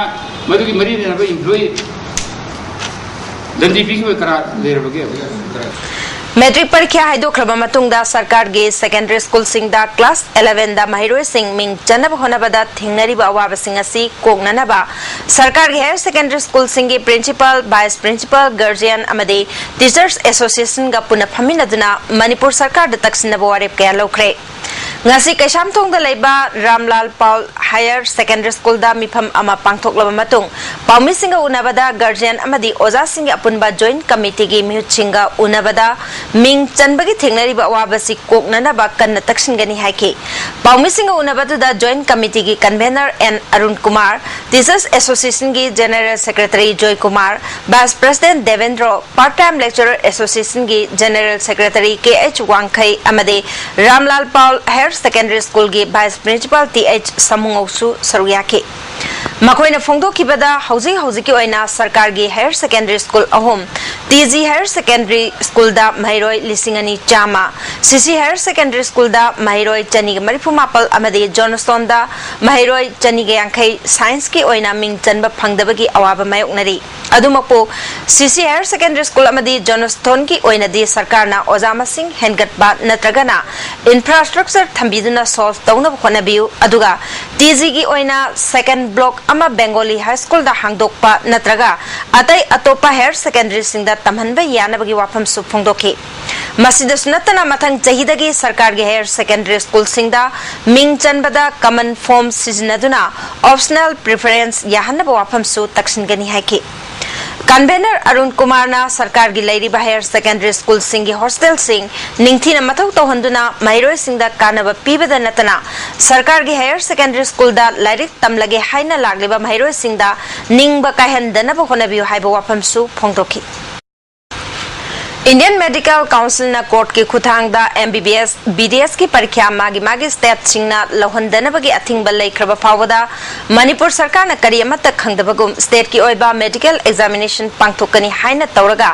ꯃꯗꯨꯒꯤ ꯃꯔꯤ ꯂꯩꯅꯕ employee ꯗꯟꯗꯤ ꯄꯤꯈꯤꯕ ꯀꯅꯥ ꯂꯩꯔꯕꯒꯦ? ꯃꯦꯇ꯭ꯔꯤꯛ ꯄꯔꯤꯈ꯭ꯌꯥ ꯍꯥꯏꯗꯣꯛꯈ꯭ꯔꯕ ꯃꯇꯨꯡꯗ ꯁꯔꯀꯥꯔꯒꯤ ꯁꯦꯀꯦꯟꯗꯔꯤ ꯁ꯭ꯀꯨꯜꯁꯤꯡꯗ ꯀ꯭ꯂꯥꯁ eleven ꯗ ꯃꯍꯩꯔꯣꯏꯁꯤꯡ ꯃꯤꯡ ꯆꯟꯅꯕ ꯍꯣꯠꯅꯕꯗ ꯊꯦꯡꯅꯔꯤꯕ ꯑꯋꯥꯕꯁꯤꯡ ꯑꯁꯤ ꯀꯣꯛꯅꯅꯕ ꯁꯔꯀꯥꯔꯒꯤ ꯍꯥꯌꯔ ꯁꯦꯀꯦꯟꯗꯔꯤ ꯁ꯭ꯀꯨꯜꯁꯤꯡꯒꯤ ꯄ꯭ꯔꯤꯟꯁꯤꯄꯥꯜ, ꯚꯥꯏꯁ ꯄ꯭ꯔꯤꯟꯁꯤꯄꯥꯜ, ꯒꯥꯔꯖꯤꯌꯥꯟ ꯑꯃꯗꯤ ꯇꯤꯆꯔꯁ ꯑꯦꯁꯣꯁꯤꯌꯦꯁꯟꯒ ꯄꯨꯟꯅ ꯐꯝꯃꯤꯟꯅꯗꯨꯅ ꯃꯅꯤꯄꯨꯔ ꯁꯔꯀꯥꯔꯗ ꯇꯛꯁꯤꯟꯅꯕ ꯋꯥꯔꯦꯞ ꯀꯌꯥ ꯂꯧꯈ꯭ꯔꯦ꯫ ꯉꯁꯤ ꯀꯩꯁꯥꯝꯊꯣꯡꯗ ꯂꯩꯕ ꯔꯥꯝꯂꯥꯜ ꯄꯥꯎꯜ ꯍꯥꯌꯔ ꯁꯦꯀꯦꯟꯗꯔꯤ ꯁ꯭ꯀꯨꯜꯗ ꯃꯤꯐꯝ ꯑꯃ ꯄꯥꯡꯊꯣꯛꯂꯕ ꯃꯇꯨꯡ ꯄꯥꯎꯃꯤꯁꯤꯡꯒ ꯎꯅꯕꯗ ꯒꯥꯔꯖꯤꯌꯥꯟ ꯑꯃꯗꯤ ꯑꯣꯖꯥꯁꯤꯡꯒꯤ ꯑꯄꯨꯟꯕ ꯖꯣꯏꯟꯠ ꯀꯃꯤꯇꯤꯒꯤ ꯃꯤꯍꯨꯠꯁꯤꯡꯒ ꯎꯅꯕꯗ ꯃꯤꯡ ꯆꯟꯕꯒꯤ ꯊꯦꯡꯅꯔꯤꯕ ꯑꯋꯥꯕꯁꯤ ꯀꯣꯛꯅꯅꯕ ꯀꯟꯅ ꯇꯛꯁꯤꯟꯒꯅꯤ ꯍꯥꯏꯈꯤ꯫ ꯄꯥꯎꯃꯤꯁꯤꯡꯒ ꯎꯅꯕꯗꯨꯗ ꯖꯣꯏꯟꯠ ꯀꯃꯤꯇꯤꯒꯤ convenor N Arun Kumar, teachers ꯑꯦꯁꯣꯁꯤꯌꯦꯁꯟꯒꯤ general secretary Joy Kumar, vice president Debendro, part time lecturer ꯑꯦꯁꯣꯁꯤꯌꯦꯁꯟꯒꯤ general secretary K H Wangkhei ꯑꯃꯗꯤ ꯔꯥꯝꯂꯥꯜ ꯄꯥꯎꯜ ꯍꯥꯌꯔ ꯁꯦꯀꯦꯟꯗꯔꯤ ꯁ꯭ꯀꯨꯜꯒꯤ ꯚꯥꯏꯁ ꯄ꯭ꯔꯤꯟꯁꯤꯄꯥꯜ ꯇꯤ ꯑꯩꯆ ꯁꯃꯨꯉꯧꯁꯨ ꯁꯔꯨꯛ ꯌꯥꯈꯤ꯫ ꯃꯈꯣꯏꯅ ꯐꯣꯡꯗꯣꯛꯈꯤꯕꯗ, ꯍꯧꯖꯤꯛ ꯍꯧꯖꯤꯛꯀꯤ ꯑꯣꯏꯅ ꯁꯔꯀꯥꯔꯒꯤ ꯍꯥꯌꯔ ꯁꯦꯀꯦꯟꯗꯔꯤ ꯁ꯭ꯀꯨꯜ ꯑꯍꯨꯝ, ꯇꯤ ꯖꯤ ꯍꯥꯌꯔ ꯁꯦꯀꯦꯟꯗꯔꯤ ꯁ꯭ꯀꯨꯜꯗ ꯃꯍꯩꯔꯣꯏ ꯂꯤꯁꯤꯡ ꯑꯅꯤ ꯆꯥꯝꯃ, ꯁꯤ ꯁꯤ ꯍꯥꯌꯔ ꯁꯦꯀꯦꯟꯗꯔꯤ ꯁ꯭ꯀꯨꯜꯗ ꯃꯍꯩꯔꯣꯏ ꯆꯅꯤꯒ ꯃꯔꯤꯐꯨ ꯃꯥꯄꯜ ꯑꯃꯗꯤ ꯖꯣꯟꯁꯇꯣꯟꯗ ꯃꯍꯩꯔꯣꯏ ꯆꯅꯤꯒ ꯌꯥꯡꯈꯩ ꯁꯥꯏꯟꯁꯀꯤ ꯑꯣꯏꯅ ꯃꯤꯡ ꯆꯟꯕ ꯐꯪꯗꯕꯒꯤ ꯑꯋꯥꯕ ꯃꯥꯌꯣꯛꯅꯔꯤ꯫ ꯑꯗꯨꯃꯛꯄꯨ, ꯁꯤ ꯁꯤ ꯍꯥꯌꯔ ꯁꯦꯀꯦꯟꯗꯔꯤ ꯁ꯭ꯀꯨꯜ ꯑꯃꯗꯤ ꯖꯣꯟꯁꯇꯣꯟꯒꯤ ꯑꯣꯏꯅꯗꯤ ꯁꯔꯀꯥꯔꯅ ꯑꯣꯖꯥ ꯃꯁꯤꯡ ꯍꯦꯟꯒꯠꯄ ꯅꯠꯇ꯭ꯔꯒꯅ ꯏꯟꯐ꯭ꯔꯥꯁ꯭ꯇ꯭ꯔꯛꯆꯔ ꯊꯝꯕꯤꯗꯨꯅ ꯁꯣꯜꯚ ꯇꯧꯅꯕ ꯍꯣꯠꯅꯕꯤꯌꯨ, ꯑꯗꯨꯒ ꯇꯤ ꯖꯤꯒꯤ ꯑꯣꯏꯅ ꯁꯦꯀꯦꯟꯗ ꯕ꯭ꯂꯣꯛ ꯑꯃ ꯕꯦꯡꯒꯣꯂꯤ ꯍꯥꯏ ꯁ꯭ꯀꯨꯜꯗ ꯍꯥꯡꯗꯣꯛꯄ ꯅꯠꯇ꯭ꯔꯒ ꯑꯇꯩ ꯑꯇꯣꯞꯄ ꯍꯥꯌꯔ ꯁꯦꯀꯦꯟꯗꯔꯤꯁꯤꯡꯗ ꯇꯝꯍꯟꯕ ꯌꯥꯅꯕꯒꯤ ꯋꯥꯐꯝꯁꯨ ꯐꯣꯡꯗꯣꯛꯈꯤ꯫ ꯃꯁꯤꯗꯁꯨ ꯅꯠꯇꯅ, ꯃꯊꯪ ꯆꯍꯤꯗꯒꯤ ꯁꯔꯀꯥꯔꯒꯤ ꯍꯥꯌꯔ ꯁꯦꯀꯦꯟꯗꯔꯤ ꯁ꯭ꯀꯨꯜꯁꯤꯡꯗ ꯃꯤꯡ ꯆꯟꯕꯗ ꯀꯃꯟ ꯐꯣꯔꯝ ꯁꯤꯖꯤꯟꯅꯗꯨꯅ ꯑꯣꯞꯁꯅꯦꯜ ꯄ꯭ꯔꯤꯐꯔꯦꯟꯁ ꯌꯥꯍꯟꯅꯕ ꯋꯥꯐꯝꯁꯨ ꯇꯛꯁꯤꯟꯒꯅꯤ ꯍꯥꯏꯈꯤ꯫ ꯀꯟꯚꯦꯅꯔ ꯑꯔꯨꯟ ꯀꯨꯃꯥꯔꯅ ꯁꯔꯀꯥꯔꯒꯤ ꯂꯩꯔꯤꯕ ꯍꯥꯌꯔ ꯁꯦꯀꯦꯟꯗꯔꯤ ꯁ꯭ꯀꯨꯜꯁꯤꯡꯒꯤ ꯍꯣꯁꯇꯦꯜꯁꯤꯡ ꯅꯤꯡꯊꯤꯅ ꯃꯊꯧ ꯇꯧꯍꯟꯗꯨꯅ ꯃꯍꯩꯔꯣꯏꯁꯤꯡꯗ ꯀꯥꯟꯅꯕ ꯄꯤꯕꯗ ꯅꯠꯇꯅ ꯁꯔꯀꯥꯔꯒꯤ ꯍꯥꯌꯔ ꯁꯦꯀꯦꯟꯗꯔꯤ ꯁ꯭ꯀꯨꯜꯗ ꯂꯥꯏꯔꯤꯛ ꯇꯝꯂꯒꯦ ꯍꯥꯏꯅ ꯂꯥꯛꯂꯤꯕ ꯃꯍꯩꯔꯣꯏꯁꯤꯡꯗ ꯅꯤꯡꯕ ꯀꯥꯏꯍꯟꯗꯅꯕ ꯍꯣꯠꯅꯕꯤꯌꯨ ꯍꯥꯏꯕ ꯋꯥꯐꯝꯁꯨ ꯐꯣꯡꯗꯣꯛꯈꯤ꯫ ꯏꯟꯗꯤꯌꯟ ꯃꯦꯗꯤꯀꯦꯜ ꯀꯥꯎꯟꯁꯤꯜꯅ ꯀꯣꯔꯠꯀꯤ ꯈꯨꯠꯊꯥꯡꯗ ꯑꯦꯝ ꯕꯤ ꯕꯤ ꯑꯦꯁ, ꯕꯤ ꯗꯤ ꯑꯦꯁꯀꯤ ꯄꯔꯤꯈ꯭ꯌꯥ ꯃꯥꯒꯤ ꯃꯥꯒꯤ ꯁ꯭ꯇꯦꯠꯁꯤꯡꯅ ꯂꯧꯍꯟꯗꯅꯕꯒꯤ ꯑꯊꯤꯡꯕ ꯂꯩꯈ꯭ꯔꯕ ꯐꯥꯎꯕꯗ ꯃꯅꯤꯄꯨꯔ ꯁꯔꯀꯥꯔꯅ ꯀꯔꯤ ꯑꯃꯠꯇ ꯈꯪꯗꯕꯒꯨꯝ ꯁ꯭ꯇꯦꯠꯀꯤ ꯑꯣꯏꯕ ꯃꯦꯗꯤꯀꯦꯜ ꯑꯦꯛꯖꯥꯃꯤꯅꯦꯁꯟ ꯄꯥꯡꯊꯣꯛꯀꯅꯤ ꯍꯥꯏꯅ ꯇꯧꯔꯒ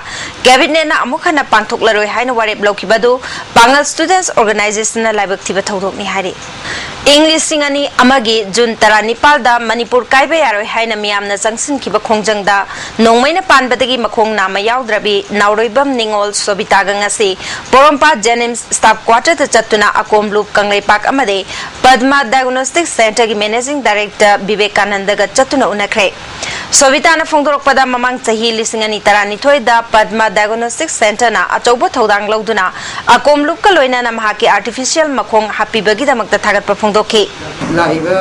ꯀꯦꯕꯤꯅꯦꯠꯅ ꯑꯃꯨꯛ ꯍꯟꯅ ꯄꯥꯡꯊꯣꯛꯂꯔꯣꯏ ꯍꯥꯏꯅ ꯋꯥꯔꯦꯞ ꯂꯧꯈꯤꯕ ꯑꯗꯨ ꯄꯥꯉꯜ ꯁ꯭ꯇꯨꯗꯦꯟꯠꯁ ꯑꯣꯔꯒꯅꯥꯏꯖꯦꯁꯟꯅ ꯂꯥꯏꯕꯛ ꯊꯤꯕ ꯊꯧꯗꯣꯛꯅꯤ ꯍꯥꯏꯔꯤ꯫ ꯏꯪ ꯂꯤꯁꯤꯡ ꯑꯅꯤ ꯑꯃꯒꯤ ꯖꯨꯟ ꯇꯔꯥꯅꯤꯄꯥꯜꯗ ꯃꯅꯤꯄꯨꯔ ꯀꯥꯏꯕ ꯌꯥꯔꯣꯏ ꯍꯥꯏꯅ ꯃꯤꯌꯥꯝꯅ ꯆꯪꯁꯤꯟꯈꯤꯕ ꯈꯣꯡꯖꯪꯗ ꯅꯣꯡꯃꯩꯅ ꯄꯥꯟꯕꯗꯒꯤ ꯃꯈꯣꯡ ꯅꯥꯝꯃ ꯌꯥꯎꯗ꯭ꯔꯕꯤ ꯅꯥꯎꯔꯣꯏꯕꯝ ꯅꯤꯉꯣꯜ ꯁꯣꯕꯤꯇꯥꯒ ꯉꯁꯤ ꯄꯣꯔꯣꯝꯄꯥꯠ ꯖꯦꯅꯤꯝꯁ ꯁ꯭ꯇꯥꯐ ꯀ꯭ꯋꯥꯇꯔꯗ ꯆꯠꯇꯨꯅ ꯑꯀꯣꯝꯂꯨꯞ ꯀꯪꯂꯩꯄꯥꯛ ꯑꯃꯗꯤ ꯄꯗꯃ ꯗꯥꯏꯒꯅꯣꯁꯇꯤꯛ ꯁꯦꯟꯇꯔꯒꯤ ꯃꯦꯅꯦꯖꯤꯡ ꯗꯥꯏꯔꯦꯛꯇꯔ ꯕꯤꯕꯦꯀꯥꯅꯟꯗꯒ ꯆꯠꯇꯨꯅ ꯎꯅꯈ꯭ꯔꯦ꯫ ꯁꯣꯕꯤꯇꯥꯅ ꯐꯣꯡꯗꯣꯔꯛꯄꯗ, ꯃꯃꯥꯡ ꯆꯍꯤ ꯂꯤꯁꯤꯡ ꯑꯅꯤ ꯇꯔꯥꯅꯤꯊꯣꯏꯗ ꯄꯗꯃ ꯗꯥꯏꯒꯅꯣꯁꯇꯤꯛ ꯁꯦꯟꯇꯔꯅ ꯑꯆꯧꯕ ꯊꯧꯗꯥꯡ ꯂꯧꯗꯨꯅ ꯑꯀꯣꯝꯂꯨꯞꯀ ꯂꯣꯏꯅꯅ ꯃꯍꯥꯛꯀꯤ ꯑꯥꯔꯇꯤꯐꯤꯁꯤꯌꯦꯜ ꯃꯈꯣꯡ ꯍꯥꯞꯄꯤꯕꯒꯤꯗꯃꯛꯇ ꯊꯥꯒꯠꯄ ꯐꯣꯡꯗꯣꯛꯈꯤ꯫ ꯂꯥꯛꯏꯕ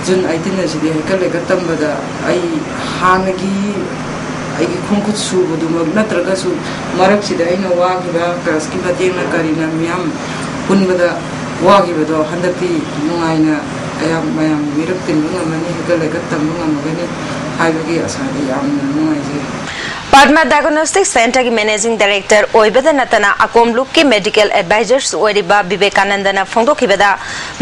ꯖꯨꯟ ꯑꯩꯇꯤꯟ ꯑꯁꯤꯗꯤ ꯍꯩꯀꯠ ꯂꯩꯀꯠ ꯇꯝꯕꯗ ꯑꯩ ꯍꯥꯟꯅꯒꯤ ꯑꯩꯒꯤ ꯈꯣꯡꯈꯨꯠ ꯁꯨꯕꯗꯨꯃꯛ ꯅꯠꯇ꯭ꯔꯒꯁꯨ ꯃꯔꯛꯁꯤꯗ ꯑꯩꯅ ꯋꯥꯈꯤꯕ ꯀꯔꯁꯀꯤ ꯃꯇꯦꯡꯅ ꯀꯔꯤꯅ ꯃꯤꯌꯥꯝ ꯄꯨꯟꯕꯗ ꯋꯥꯈꯤꯕꯗꯣ ꯍꯟꯗꯛꯇꯤ ꯅꯨꯡꯉꯥꯏꯅ ꯑꯌꯥꯝ ꯃꯌꯥꯝꯒꯤ ꯃꯤꯔꯛ ꯇꯤꯟꯕ ꯉꯝꯃꯅꯤ, ꯍꯩꯀꯠ ꯂꯩꯀꯠ ꯇꯝꯕ ꯉꯝꯃꯒꯅꯤ ꯍꯥꯏꯕꯒꯤ ꯑꯁꯥꯗ ꯌꯥꯝꯅ ꯅꯨꯡꯉꯥꯏꯖꯩ꯫ ꯄꯗꯃ ꯗꯥꯏꯒꯅꯣꯁꯇꯤꯛ ꯁꯦꯟꯇꯔꯒꯤ ꯃꯦꯅꯦꯖꯤꯡ ꯗꯥꯏꯔꯦꯛꯇꯔ ꯑꯣꯏꯕꯗ ꯅꯠꯇꯅ ꯑꯀꯣꯝꯂꯨꯞꯀꯤ ꯃꯦꯗꯤꯀꯦꯜ ꯑꯦꯗꯚꯥꯏꯖꯔꯁꯨ ꯑꯣꯏꯔꯤꯕ ꯕꯤꯕꯦꯀꯥꯅꯟꯗꯅ ꯐꯣꯡꯗꯣꯛꯈꯤꯕꯗ,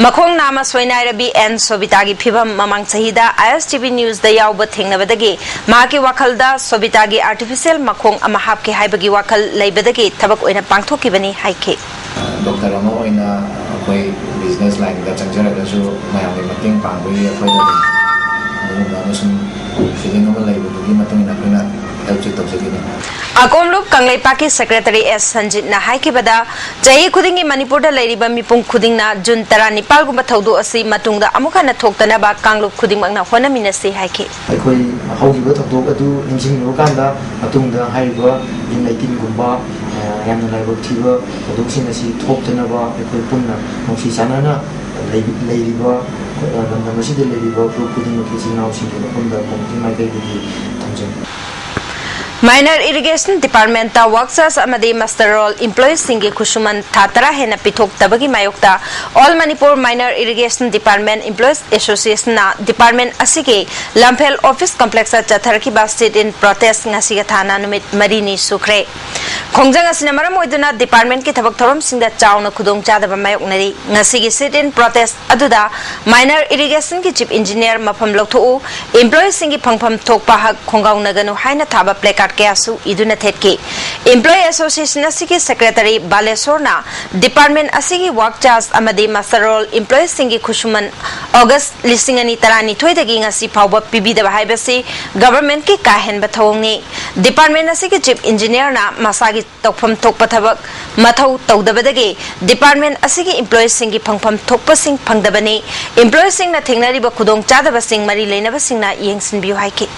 ꯃꯈꯣꯡ ꯅꯥꯝꯃ ꯁꯣꯏꯅꯥꯏꯔꯕꯤ ꯑꯦꯟ ꯁꯣꯕꯤꯇꯥꯒꯤ ꯐꯤꯕꯝ ꯃꯃꯥꯡ ꯆꯍꯤꯗ ꯑꯥꯏ ꯑꯦꯁ ꯇꯤ ꯚꯤ ꯅ꯭ꯌꯨꯁꯇ ꯌꯥꯎꯕ ꯊꯦꯡꯅꯕꯗꯒꯤ ꯃꯍꯥꯛꯀꯤ ꯋꯥꯈꯜꯗ ꯁꯣꯕꯤꯇꯥꯒꯤ ꯑꯥꯔꯇꯤꯐꯤꯁꯤꯌꯦꯜ ꯃꯈꯣꯡ ꯑꯃ ꯍꯥꯞꯀꯦ ꯍꯥꯏꯕꯒꯤ ꯋꯥꯈꯜ ꯂꯩꯕꯗꯒꯤ ꯊꯕꯛ ꯑꯣꯏꯅ ꯄꯥꯡꯊꯣꯛꯈꯤꯕꯅꯤ ꯍꯥꯏꯈꯤ꯫ ꯗꯣꯛꯇꯔ ꯑꯃ ꯑꯣꯏꯅ ꯑꯩꯈꯣꯏ ꯕꯤꯖꯤꯅꯦꯁ ꯂꯥꯏꯟꯗ ꯆꯪꯖꯔꯒꯁꯨ ꯃꯌꯥꯝꯒꯤ ꯃꯇꯦꯡ ꯄꯥꯡꯕꯒꯤ ꯑꯩꯈꯣꯏꯗ ꯑꯗꯨꯝ ꯑꯗꯨꯒꯨꯝꯕ ꯑꯃ ꯁꯨꯝ ꯐꯤꯂꯤꯡ ꯑꯃ ꯂꯩꯕꯗꯨꯒꯤ ꯃꯇꯨꯡ ꯏꯟꯅ ꯑꯩꯈꯣꯏꯅ ꯍꯦꯜꯞꯁꯨ ꯇꯧꯖꯈꯤꯅꯤ꯫ ꯑꯀꯣꯝꯂꯨꯞ ꯀꯪꯂꯩꯄꯥꯛꯀꯤ ꯁꯦꯀ꯭ꯔꯦꯇꯔꯤ ꯑꯦꯁ ꯁꯟꯖꯤꯠꯅ ꯍꯥꯏꯈꯤꯕꯗ, ꯆꯍꯤ ꯈꯨꯗꯤꯡꯒꯤ ꯃꯅꯤꯄꯨꯔꯗ ꯂꯩꯔꯤꯕ ꯃꯤꯄꯨꯝ ꯈꯨꯗꯤꯡꯅ ꯖꯨꯟ ꯇꯔꯥꯅꯤꯄꯥꯜꯒꯨꯝꯕ ꯊꯧꯗꯣꯛ ꯑꯁꯤ ꯃꯇꯨꯡꯗ ꯑꯃꯨꯛ ꯍꯟꯅ ꯊꯣꯛꯇꯅꯕ ꯀꯥꯡꯂꯨꯞ ꯈꯨꯗꯤꯡꯃꯛꯅ ꯍꯣꯠꯅꯃꯤꯟꯅꯁꯤ ꯍꯥꯏꯈꯤ꯫ ꯑꯩꯈꯣꯏ ꯍꯧꯈꯤꯕ ꯊꯧꯗꯣꯛ ꯑꯗꯨ ꯅꯤꯡꯁꯤꯡꯂꯨꯔꯀꯥꯟꯗ ꯃꯇꯨꯡꯗ ꯍꯥꯏꯔꯤꯕ ꯏꯪ ꯂꯩꯇꯤꯟꯒꯨꯝꯕ, ꯑ, ꯌꯥꯝꯅ ꯂꯥꯏꯕꯛ ꯊꯤꯕ ꯊꯧꯗꯣꯛꯁꯤꯡ ꯑꯁꯤ ꯊꯣꯛꯇꯅꯕ ꯑꯩꯈꯣꯏ ꯄꯨꯟꯅ ꯅꯨꯡꯁꯤ ꯆꯥꯟꯅꯅ ꯂꯩ-, ꯂꯩꯔꯤꯕ, ꯑ, ꯂꯝꯗꯝ ꯑꯁꯤꯗ ꯂꯩꯔꯤꯕ ꯐꯨꯔꯨꯞ ꯈꯨꯗꯤꯡꯃꯛꯀꯤ ꯏꯆꯤꯜ ꯏꯅꯥꯎꯁꯤꯡꯒꯤ ꯃꯐꯝꯗ ꯀꯣꯃꯤꯇꯤ ꯃꯥꯏꯀꯩꯗꯒꯤ ꯊꯝꯖꯔꯤ꯫ ꯃꯥꯏꯅꯔ ꯏꯔꯤꯒꯦꯁꯟ ꯗꯤꯄꯥꯔꯠꯃꯦꯟꯇ ꯋꯥꯛꯆꯔꯁ ꯑꯃꯗꯤ ꯃꯁꯇꯔ ꯔꯣꯜ ꯏꯝꯄ꯭ꯂꯣꯌꯤꯁꯁꯤꯡꯒꯤ ꯈꯨꯠꯁꯨꯃꯟ ꯊꯥ ꯇꯔꯥ ꯍꯦꯟꯅ ꯄꯤꯊꯣꯛꯇꯕꯒꯤ ꯃꯥꯌꯣꯛꯇ all Manipur minor irrigation department employees ꯑꯦꯁꯣꯁꯤꯌꯦꯁꯟꯅ ꯗꯤꯄꯥꯔꯠꯃꯦꯟ ꯑꯁꯤꯒꯤ ꯂꯝꯐꯦꯜ ꯑꯣꯐꯤꯁ ꯀꯝꯄ꯭ꯂꯦꯛꯁꯇ ꯆꯠꯊꯔꯛꯈꯤꯕ ꯁꯤꯠ ꯏꯟ ꯄ꯭ꯔꯣꯇꯦꯁ ꯉꯁꯤꯒ ꯊꯥꯅ ꯅꯨꯃꯤꯠ ꯃꯔꯤꯅꯤ ꯁꯨꯈ꯭ꯔꯦ꯫ ꯈꯣꯡꯖꯪ ꯑꯁꯤꯅ ꯃꯔꯝ ꯑꯣꯏꯗꯨꯅ ꯗꯤꯄꯥꯔꯠꯃꯦꯟꯀꯤ ꯊꯕꯛ ꯊꯧꯔꯝꯁꯤꯡꯗ ꯆꯥꯎꯅ ꯈꯨꯗꯣꯡꯆꯥꯗꯕ ꯃꯥꯌꯣꯛꯅꯔꯤ꯫ ꯉꯁꯤꯒꯤ ꯁꯤꯠ ꯏꯟ ꯄ꯭ꯔꯣꯇꯦꯁ ꯑꯗꯨꯗ ꯃꯥꯏꯅꯔ ꯏꯔꯤꯒꯦꯁꯟꯒꯤ ꯆꯤꯐ ꯏꯟꯖꯤꯅꯤꯌꯔ ꯃꯐꯝ ꯂꯧꯊꯣꯛꯎ, ꯏꯝꯄ꯭ꯂꯣꯌꯤꯁꯁꯤꯡꯒꯤ ꯐꯪꯐꯝ ꯊꯣꯛꯄ ꯍꯛ ꯈꯣꯡꯒꯥꯎꯅꯒꯅꯨ ꯍꯥꯏꯅ ꯊꯥꯕ ꯄ꯭ꯂꯦꯀꯥꯔꯗ ꯀꯌꯥꯁꯨ ꯏꯗꯨꯅ ꯊꯦꯠꯈꯤ꯫ Employee Association ꯑꯁꯤꯒꯤ Secretary ꯕꯥꯂꯦꯁꯣꯔꯅ department ꯑꯁꯤꯒꯤ work charge ꯑꯃꯗꯤ muster roll employeeꯁꯤꯡꯒꯤ ꯈꯨꯠꯁꯨꯃꯟ August ꯂꯤꯁꯤꯡ ꯑꯅꯤ ꯇꯔꯥꯅꯤꯊꯣꯏꯗꯒꯤ ꯉꯁꯤ ꯐꯥꯎꯕ ꯄꯤꯕꯤꯗꯕ ꯍꯥꯏꯕꯁꯤ governmentꯀꯤ ꯀꯥ ꯍꯦꯟꯕ ꯊꯧꯑꯣꯡꯅꯤ꯫ Department ꯑꯁꯤꯒꯤ Chief Engineerꯅ ꯃꯁꯥꯒꯤ ꯇꯧꯐꯝ ꯊꯣꯛꯄ ꯊꯕꯛ ꯃꯊꯧ ꯇꯧꯗꯕꯗꯒꯤ department ꯑꯁꯤꯒꯤ employeeꯁꯤꯡꯒꯤ ꯐꯪꯐꯝ ꯊꯣꯛꯄꯁꯤꯡ ꯐꯪꯗꯕꯅꯤ꯫ Employeeꯁꯤꯡꯅ ꯊꯦꯡꯅꯔꯤꯕ ꯈꯨꯗꯣꯡꯆꯥꯗꯕꯁꯤꯡ ꯃꯔꯤ ꯂꯩꯅꯕꯁꯤꯡꯅ ꯌꯦꯡꯁꯤꯟꯕꯤꯌꯨ ꯍꯥꯏꯈꯤ꯫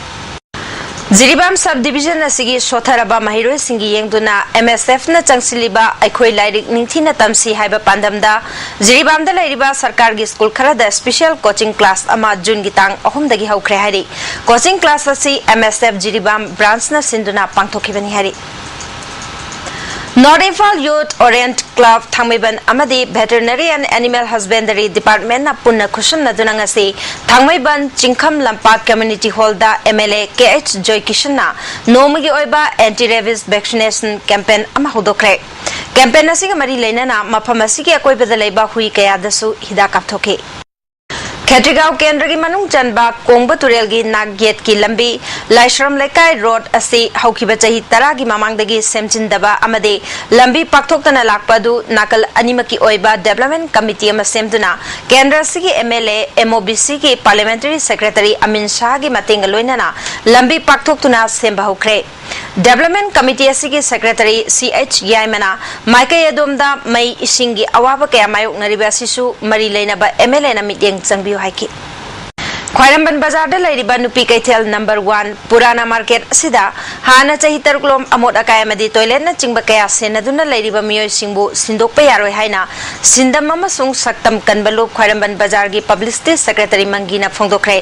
ꯖꯤꯔꯤꯕꯥꯝ sub division ꯑꯁꯤꯒꯤ ꯁꯣꯊꯔꯕ ꯃꯍꯩꯔꯣꯏꯁꯤꯡꯒꯤ ꯌꯦꯡꯗꯨꯅ MSFꯅ ꯆꯪꯁꯤꯜꯂꯤꯕ ꯑꯩꯈꯣꯏ ꯂꯥꯏꯔꯤꯛ ꯅꯤꯡꯊꯤꯅ ꯇꯝꯁꯤ ꯍꯥꯏꯕ ꯄꯥꯟꯗꯝꯗ ꯖꯤꯔꯤꯕꯥꯝꯗ ꯂꯩꯔꯤꯕ ꯁꯔꯀꯥꯔꯒꯤ school ꯈꯔꯗ special coaching class ꯑꯃ Juneꯒꯤ ꯇꯥꯡ ꯑꯍꯨꯝꯗꯒꯤ ꯍꯧꯈ꯭ꯔꯦ ꯍꯥꯏꯔꯤ꯫ Coaching class ꯑꯁꯤ MSF ꯖꯤꯔꯤꯕꯥꯝ branchꯅ ꯁꯤꯟꯗꯨꯅ ꯄꯥꯡꯊꯣꯛꯈꯤꯕꯅꯤ ꯍꯥꯏꯔꯤ꯫ North Imphal Youth Orient Club ꯊꯥꯡꯃꯩꯕꯟ ꯑꯃꯗꯤ Veterinary and Animal Husbandry Departmentꯅ ꯄꯨꯟꯅ ꯈꯨꯠꯁꯝꯅꯗꯨꯅ ꯉꯁꯤ ꯊꯥꯡꯃꯩꯕꯟ ꯆꯤꯡꯈꯝ ꯂꯝꯄꯥꯛ Community Hallꯗ MLA KH ꯖꯣꯏꯀꯤꯁꯟꯅ ꯅꯣꯡꯃꯒꯤ ꯑꯣꯏꯕ anti rabies vaccination campaign ꯑꯃ ꯍꯧꯗꯣꯛꯈ꯭ꯔꯦ꯫ Campaign ꯑꯁꯤꯒ ꯃꯔꯤ ꯂꯩꯅꯅ ꯃꯐꯝ ꯑꯁꯤꯒꯤ ꯑꯀꯣꯏꯕꯗ ꯂꯩꯕ ꯍꯨꯏ ꯀꯌꯥꯗꯁꯨ ꯍꯤꯗꯥꯛ ꯀꯥꯞꯊꯣꯛꯈꯤ꯫ ꯈꯦꯇ꯭ꯔꯤꯒꯥꯎ ꯀꯦꯟꯗ꯭ꯔꯒꯤ ꯃꯅꯨꯡ ꯆꯟꯕ ꯀꯣꯡꯕ ꯇꯨꯔꯦꯜꯒꯤ ꯅꯥꯛ ꯌꯦꯠꯀꯤ ꯂꯝꯕꯤ ꯂꯥꯏꯁ꯭ꯔꯝ ꯂꯩꯀꯥꯏ road ꯑꯁꯤ ꯍꯧꯈꯤꯕ ꯆꯍꯤ ꯇꯔꯥꯒꯤ ꯃꯃꯥꯡꯗꯒꯤ ꯁꯦꯝꯖꯤꯟꯗꯕ ꯑꯃꯗꯤ ꯂꯝꯕꯤ ꯄꯥꯛꯊꯣꯛꯇꯅ ꯂꯥꯛꯄ ꯑꯗꯨ ꯅꯥꯀꯜ ꯑꯅꯤꯃꯛꯀꯤ ꯑꯣꯏꯕ development committee ꯑꯃ ꯁꯦꯝꯗꯨꯅ ꯀꯦꯟꯗ꯭ꯔ ꯑꯁꯤꯒꯤ MLA, MOBCꯒꯤ Parliamentary Secretary ꯑꯃꯤꯟ ꯁꯥꯍꯒꯤ ꯃꯇꯦꯡꯒ ꯂꯣꯏꯅꯅ ꯂꯝꯕꯤ ꯄꯥꯛꯊꯣꯛꯇꯨꯅ ꯁꯦꯝꯕ ꯍꯧꯈ꯭ꯔꯦ꯫ Development Committee ꯑꯁꯤꯒꯤ Secretary CH ꯌꯥꯏꯃꯅ ꯃꯥꯏꯀꯩ ꯑꯗꯣꯝꯗ ꯃꯩ ꯏꯁꯤꯡꯒꯤ ꯑꯋꯥꯕ ꯀꯌꯥ ꯃꯥꯌꯣꯛꯅꯔꯤꯕ ꯑꯁꯤꯁꯨ ꯃꯔꯤ ꯂꯩꯅꯕ MLAꯅ ꯃꯤꯠꯌꯦꯡ ꯆꯪꯕꯤꯌꯨ ꯍꯥꯏꯈꯤ꯫ ꯈ꯭ꯋꯥꯏꯔꯝꯕꯟ ꯕꯖꯥꯔꯗ ꯂꯩꯔꯤꯕ ꯅꯨꯄꯤ ꯀꯩꯊꯦꯜ number one ꯄꯨꯔꯥꯅꯥ market ꯑꯁꯤꯗ ꯍꯥꯟꯅ ꯆꯍꯤ ꯇꯔꯨꯛꯂꯣꯝ ꯑꯃꯣꯠ ꯑꯀꯥꯏ ꯑꯃꯗꯤ toiletꯅꯆꯤꯡꯕ ꯀꯌꯥ ꯁꯦꯟꯅꯗꯨꯅ ꯂꯩꯔꯤꯕ ꯃꯤꯑꯣꯏꯁꯤꯡꯕꯨ ꯁꯤꯟꯗꯣꯛꯄ ꯌꯥꯔꯣꯏ ꯍꯥꯏꯅ ꯁꯤꯟꯗꯝ ꯑꯃꯁꯨꯡ ꯁꯛꯇꯝ ꯀꯟꯕ ꯂꯨꯞ ꯈ꯭ꯋꯥꯏꯔꯝꯕꯟ ꯕꯖꯥꯔꯒꯤ Publicity Secretary ꯃꯪꯒꯤꯅ ꯐꯣꯡꯗꯣꯛꯈ꯭ꯔꯦ꯫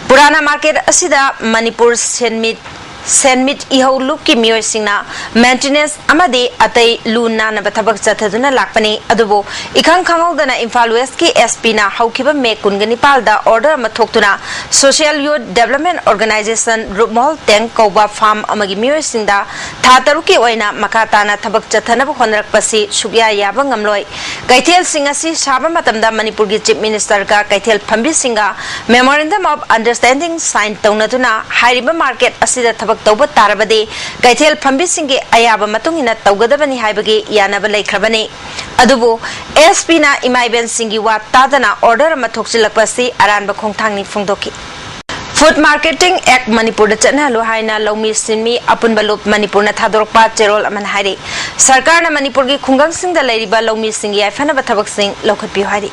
ꯄꯨꯔꯥꯅꯥ market ꯑꯁꯤꯗ ꯃꯅꯤꯄꯨꯔ ꯁꯦꯟꯃꯤꯠ ꯁꯦꯟꯃꯤꯠ ꯏꯍꯧ ꯂꯨꯞꯀꯤ ꯃꯤꯑꯣꯏꯁꯤꯡꯅ maintenance ꯑꯃꯗꯤ ꯑꯇꯩ ꯂꯨ ꯅꯥꯟꯅꯕ ꯊꯕꯛ ꯆꯠꯊꯗꯨꯅ ꯂꯥꯛꯄꯅꯤ꯫ ꯑꯗꯨꯕꯨ ꯏꯈꯪ ꯈꯪꯍꯧꯗꯅ ꯏꯝꯐꯥꯜ Westꯀꯤ SPꯅ ꯍꯧꯈꯤꯕ May ꯀꯨꯟꯒ ꯅꯤꯄꯥꯜꯗ order ꯑꯃ ꯊꯣꯛꯇꯨꯅ Social Youth Development Organisation ꯔꯨꯞꯃꯍꯣꯜ ꯇꯦꯡ ꯀꯧꯕ farm ꯑꯃꯒꯤ ꯃꯤꯑꯣꯏꯁꯤꯡꯗ ꯊꯥ ꯇꯔꯨꯛꯀꯤ ꯑꯣꯏꯅ ꯃꯈꯥ ꯇꯥꯅ ꯊꯕꯛ ꯆꯠꯊꯅꯕ ꯍꯣꯠꯅꯔꯛꯄꯁꯤ ꯁꯨꯛꯌꯥ ꯌꯥꯕ ꯉꯝꯂꯣꯏ꯫ ꯀꯩꯊꯦꯜꯁꯤꯡ ꯑꯁꯤ ꯁꯥꯕ ꯃꯇꯝꯗ ꯃꯅꯤꯄꯨꯔꯒꯤ Chief Ministerꯒ ꯀꯩꯊꯦꯜ ꯐꯝꯕꯤꯁꯤꯡꯒ Memorandum of Understanding sign ꯇꯧꯅꯗꯨꯅ ꯍꯥꯏꯔꯤꯕ market ꯑꯁꯤꯗ ꯊꯕꯛ ꯇꯧꯕ ꯇꯥꯔꯕꯗꯤ ꯀꯩꯊꯦꯜ ꯐꯝꯕꯤꯁꯤꯡꯒꯤ ꯑꯌꯥꯕ ꯃꯇꯨꯡ ꯏꯟꯅ ꯇꯧꯒꯗꯕꯅꯤ ꯍꯥꯏꯕꯒꯤ ꯌꯥꯅꯕ ꯂꯩꯈ꯭ꯔꯕꯅꯤ꯫ ꯑꯗꯨꯕꯨ ꯑꯦꯁ ꯄꯤꯅ ꯏꯃꯥ ꯏꯕꯦꯟꯁꯤꯡꯒꯤ ꯋꯥ ꯇꯥꯗꯅ ꯑꯣꯔꯗꯔ ꯑꯃ ꯊꯣꯛꯆꯤꯜꯂꯛꯄ ꯑꯁꯤ ꯑꯔꯥꯟꯕ ꯈꯣꯡꯊꯥꯡꯅꯤ ꯐꯣꯡꯗꯣꯛꯈꯤ꯫ ꯐꯨꯗ ꯃꯥꯔꯀꯦꯇꯤꯡ ꯑꯦꯛ ꯃꯅꯤꯄꯨꯔꯗ ꯆꯠꯅꯍꯜꯂꯨ ꯍꯥꯏꯅ ꯂꯧꯃꯤ ꯁꯤꯟꯃꯤ ꯑꯄꯨꯟꯕ ꯂꯨꯞ ꯃꯅꯤꯄꯨꯔꯅ ꯊꯥꯗꯣꯔꯛꯄ ꯆꯦꯔꯣꯜ ꯑꯃꯅ ꯍꯥꯏꯔꯤ, ꯁꯔꯀꯥꯔꯅ ꯃꯅꯤꯄꯨꯔꯒꯤ ꯈꯨꯡꯒꯪꯁꯤꯡꯗ ꯂꯩꯔꯤꯕ ꯂꯧꯃꯤꯁꯤꯡꯒꯤ ꯌꯥꯏꯐꯅꯕ ꯊꯕꯛꯁꯤꯡ ꯂꯧꯈꯠꯄꯤꯌꯨ ꯍꯥꯏꯔꯤ꯫